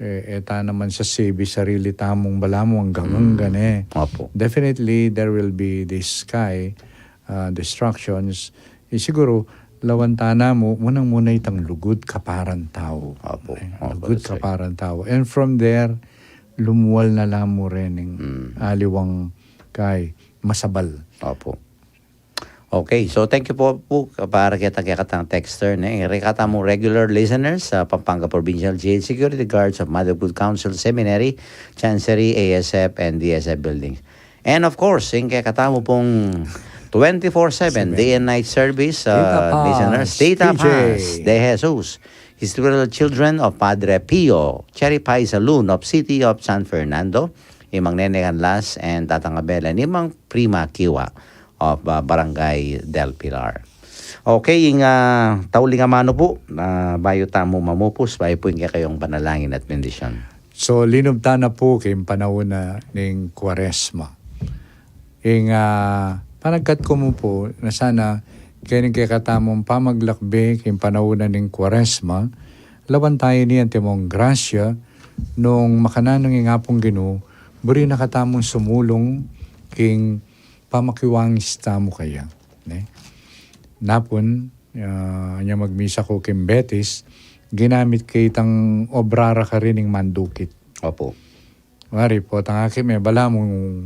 e, e ta naman sasabi sarili tamung balamu anggang-anggan, e. Opo. Definitely, there will be this sky, ah, destructions. E, siguro, lawan ta namu, munang-muna itang lugud kaparan tau. Opo. E, opo, lugud kaparan tau. And from there, lumual na la mu rening aliwang kai, masabal. Opo. Okay, so thank you po, pu, para keta, kekatang texter, ne? Kekatamu regular listeners sa Pampanga Provincial Jail, security guards of Mother of Good Counsel Seminary, Chancery, A S F, and D S F buildings. And of course, ing kekatamu pung twenty-four seven, day and night service, uh, listeners. Tita Paz, Tita Paz de Jesus, His little children of Padre Pio, Cherry Pie Saloon of City of San Fernando, i Mang Nene Canlas and Tatang Abel, and i Mang Prima Kiwa of, ah, Barangay Del Pilar. Okay, ing, ah, tauling amanu pu, ah, bayu tamu mamupus, bayu pu ing kekayung panalangin at bendisyon. So, linub ta na pu king panaun na ning Kuaresma. Ing, ah, panagkat ku mu pu, na sana, keng kekatamung pamaglakbe king panaun na ning Kuaresma, lawan tamu ini antimong grasya, nung makananu ing Apung Ginu, buri na katamung sumulung king pamakiwangis tamu kaya, ne? Napun, ah, anya magmisa ku king Betis, ginamit ke itang obra ra karin ing mandukit. Opo. Wari, potang akit me, balamu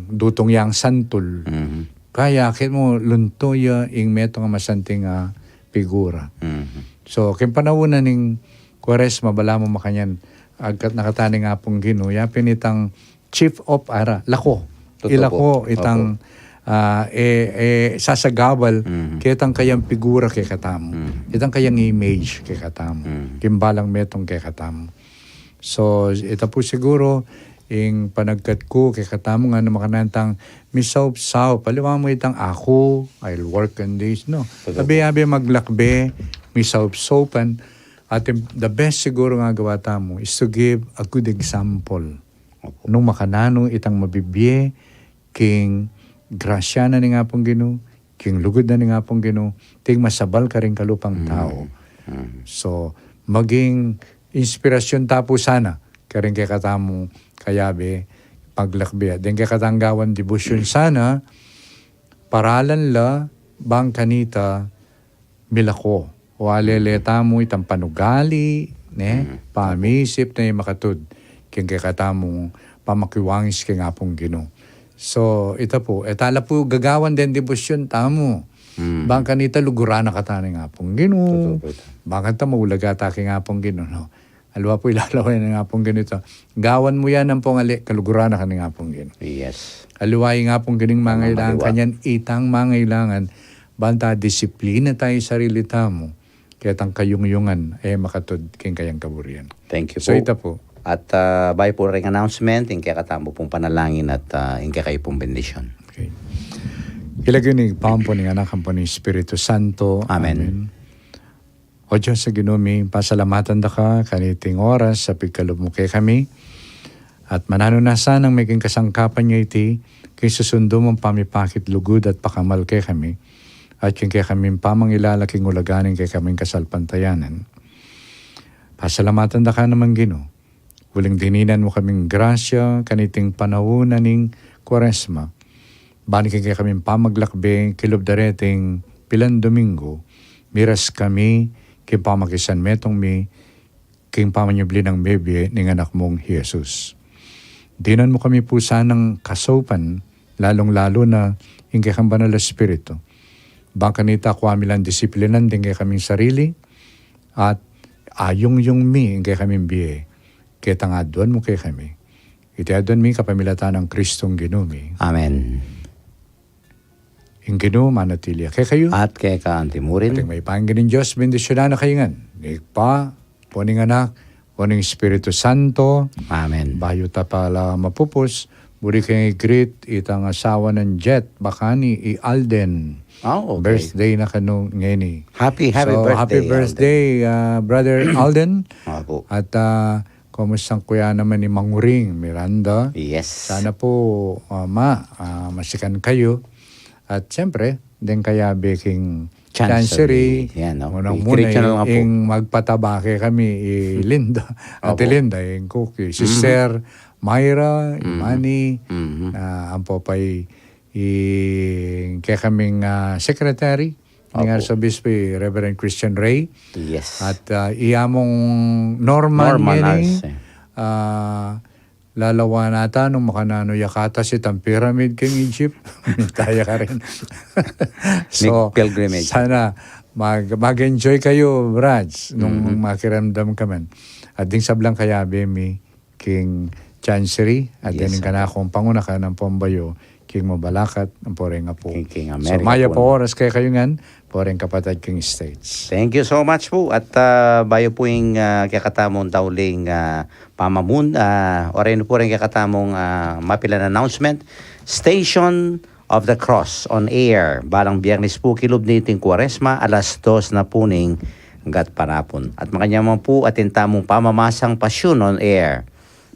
dutung yang santul. Mhm. Kaya akit mu luntu ya ing metung a masanting a pigura. Mhm. So, king panaun na ning Kuaresma, balamu makanyan, agkat na katamu ning Apung Ginu, ya pin itang chief of ara, lako. Totoo Ilako po. Itang, Opo. ah, e, e, sasagabal, Mhm. ketang kayang pigura kekatamu. Mhm. Itang kayang image kekatamu. Mhm. King balang metung kekatamu. So, ita pu siguru, ing panagkat ku kekatamu ngana, makananu tang misaupsaup. Aliwa mu itang aku, I'll work on this, no? Totoo. Abe-abe maglakbe, misaupsaupan. At the best siguru nga gawa tamu is to give a good example. Opo. Nung makananu itang mabibie, king grasya na ning Apung Ginu, king lugud na ning Apung Ginu, ting masabal karing kalupang Mm. tau. Mm. So, maging inspirasyon ta pu sana, karing kekatamung kayabe, paglakbe. Deng kekatang gawan debosyon sana, paralan la, bang kanita, milako. O alele tamu itang panugali, ne? Mm. Pamisip ne makatud. King kekatamung pamakiwangis king Apung Ginu. So, ita pu, e ta la pu gagawan deng debosyon tamu. Mm. Bang kanita luguran na kata ning Apung Ginu. Totoo po ita. Bang kanita maulaga ta king Apung Ginu, no? Aliwa pu ilalawen ning Apung Ginu ita. Gawan mu yan ampong ali, kaluguran na ka ning Apung Ginu. Yes. Aliwa ing Apung Ginu ing mangailangan, Mangaliwa. kanyan itang mangailangan, banta disiplina ta ing sarili tamu, ketang kayungyungan, e makatud king kayang kaburian. Thank you So, po. ita pu. At, ah, bayu pu ring announcement, ing kekatamu pung panalangin at, ah, ing kekayu pung bendisyon. Okay. King lagyu ning Ibpa ampon ning Anak ampon ning Espiritu Santo. Amen. Amen. O Dios a Ginu mi, pasalamatan da ka kaniting oras a pigkalub mu kekami. At mananu na sanang maging kasangkapan ya iti king susundu mung pamipakit lugud at pakamal kekami, at king kekaming pamangilala king ulaga ning kekaming kasalpantayanan. Pasalamatan da ka naman, Ginu, uling dininan mu kaming grasya kaniting panaun na ning Kuaresma. Ban king kekaming pamaglakbe king lub da reting pilan Domingo, miras kami king pamakisanmetung mi king pamanyubli nang mebie ning Anak mung Jesus. Dinan mu kami pu sanang kasaupan, lalung-lalu na ing kekang Banal a Espiritu. Bang kanita kua mi lang disiplinan ding kekaming sarili, at ayungyung mi ing kekaming bie, ketang aduan mu kekami. Iti aduan mi kapamilatan nang Kristong Ginu mi. Amen. Ing Ginu manatili ya kekayu. At keka anti mu rin. Ating mayupayang Ginung Dios, bendisyunan na kayu ngan ning Ibpa, ampon ning Anak, ampon ning Espiritu Santo. Amen. Bayu ta pala mapupus, buri keng i-greet itang asawa nang Jet, bakani i Alden. Oh, okay. Birthday na kanu ngeni. Happy, happy So, birthday, happy Alden. birthday, ah, Brother Alden. Opo. At, ah, kumusta ku ya naman i Manguring Miranda? Yes. Sana pu, ah, ma, ah, masikan kayu. At siyempre, deng kayabe king Chancery. Chancery. Yan, no? Munang-muna I-greet nyo na lang pu. ing magpataba kekami, i Linda. Ate Opo. Linda, ing kuki. Mhm. Sister Myra, i Mhm. Manny, Mhm. ah, ampo pa i, i kekaming, ah, secretary, ning Opo. Arsobispo, i Reverend Christian Ray. Yes. At, ah, i Among Norman Norman ngeni, Arce. ah, lalawan nata nung makananu ya katas itang pyramid king Egypt. Taya karin. So, Mig pilgrimage. sana mag-, mag-enjoy kayu, Brad, nung Mhm. makiramdam ka man. At ding sablang kayabe mi king Chancery, at Yes, dening sir. kanakung pangunakan ning pambayu king mabalakat ampo reng apu. King, king So, Amerika mayap pu. a oras kekayu ngan, ampo reng kapatad king States. Thank you so much pu. At, ah, bayu pu ing, ah, kekatamung dauling, ah, pamamun, ah, oranu pu reng kekatamung, ah, mapilan announcement. Station of the Cross on air. Balang Biernes pu, kilub niting Kuaresma, alas dos na pu ning gatpanapun. At makanyan man pu, atin tamung pamamasang Pasyun on air.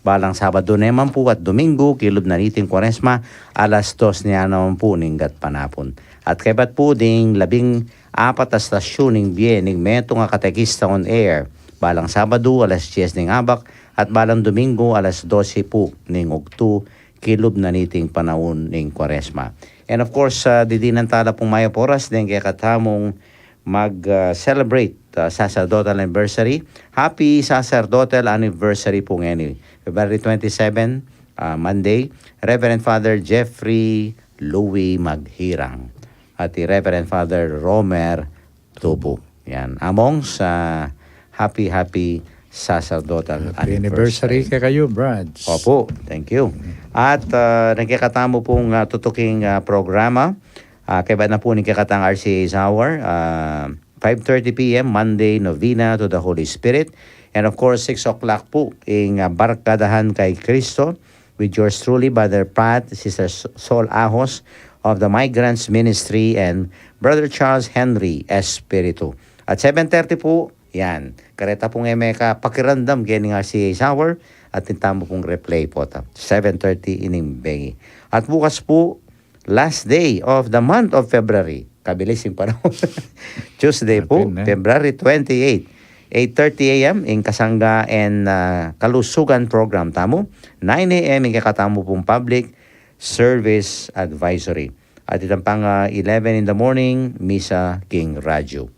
Balang Sabadu naman pu at Domingo, kilub na niting Kuaresma, alas dos na naman pu ning gatpanapun. At kaybat pu ding labing apat a stasyun ning bie ning metung a katekista on air. Balang Sabadu, alas dies ning abak, at balang Domingo, alas dose pu ning ugtu, kilub na niting panaun ning Kuaresma. And of course, ah, didinan tala pung mayap a oras deng kekatamung mag, ah, celebrate, ah, sacerdotal anniversary. Happy sacerdotal anniversary pu ngeni. February twenty-seven, ah, Monday, Reverend Father Jeffrey Louis Maghirang at i Reverend Father Romer Tubu. Yan. Among sa happy, happy sacerdotal Happy anniversary anniversary. kekayu, Brads. Opo, thank you. At, ah, nagkikatamu pung, ah, tutuking, ah, programa. Ah, kaybat na pu ning kekatang R C A's Hour, ah, five thirty P M, Monday, Novena to the Holy Spirit. And of course, six o'clock pu, ing, ah, Barkadahan kay Kristo, with yours truly, Brother Pat, Sister S-, Sol Ahos of the Migrants Ministry, and Brother Charles Henry Espiritu. At seven thirty pu, yan. Kareta pung e meka pakiramdam keni ning R C A's Hour, at atin tamu pung replay pu ta. Seven thirty ining bengi. At bukas pu, last day of the month of February. Kabilis ing panahun. Tuesday pu, Atin, eh. February twenty-eight. Eight thirty A M, ing kasangga and, ah, kalusugan program tamu. Nine A M, ing kekatamu pung public service advisory. At itang pang, ah, eleven in the morning, misa king radyo.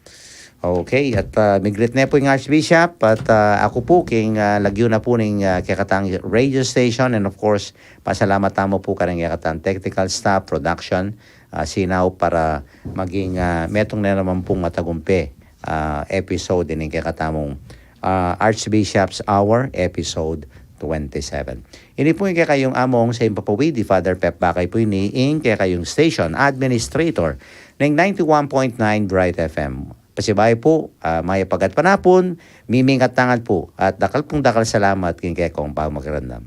Okay, at, ah, migreet ne pu ing Archbishop, at, ah, aku pu, king, ah, lagyu na pu ning, ah, kekatang radio station, and of course, pasalamat tamu pu kareng kekatang technical staff, production, ah, sinau para maging, ah, metung na naman pung matagumpe, ah, episode ining kekatamung, ah, Archbishop's Hour, episode twenty-seven. Ini pu ing kekayung among sa impapawid, i Father Pep Bakay pu ini, ing kekayung station administrator ning ninety-one point nine Bright F M. Pasibayu pu, ah, mayap a gatpanapun, mimingat tangan pu, at dakal pung dakal salamat king kekong pamakiramdam.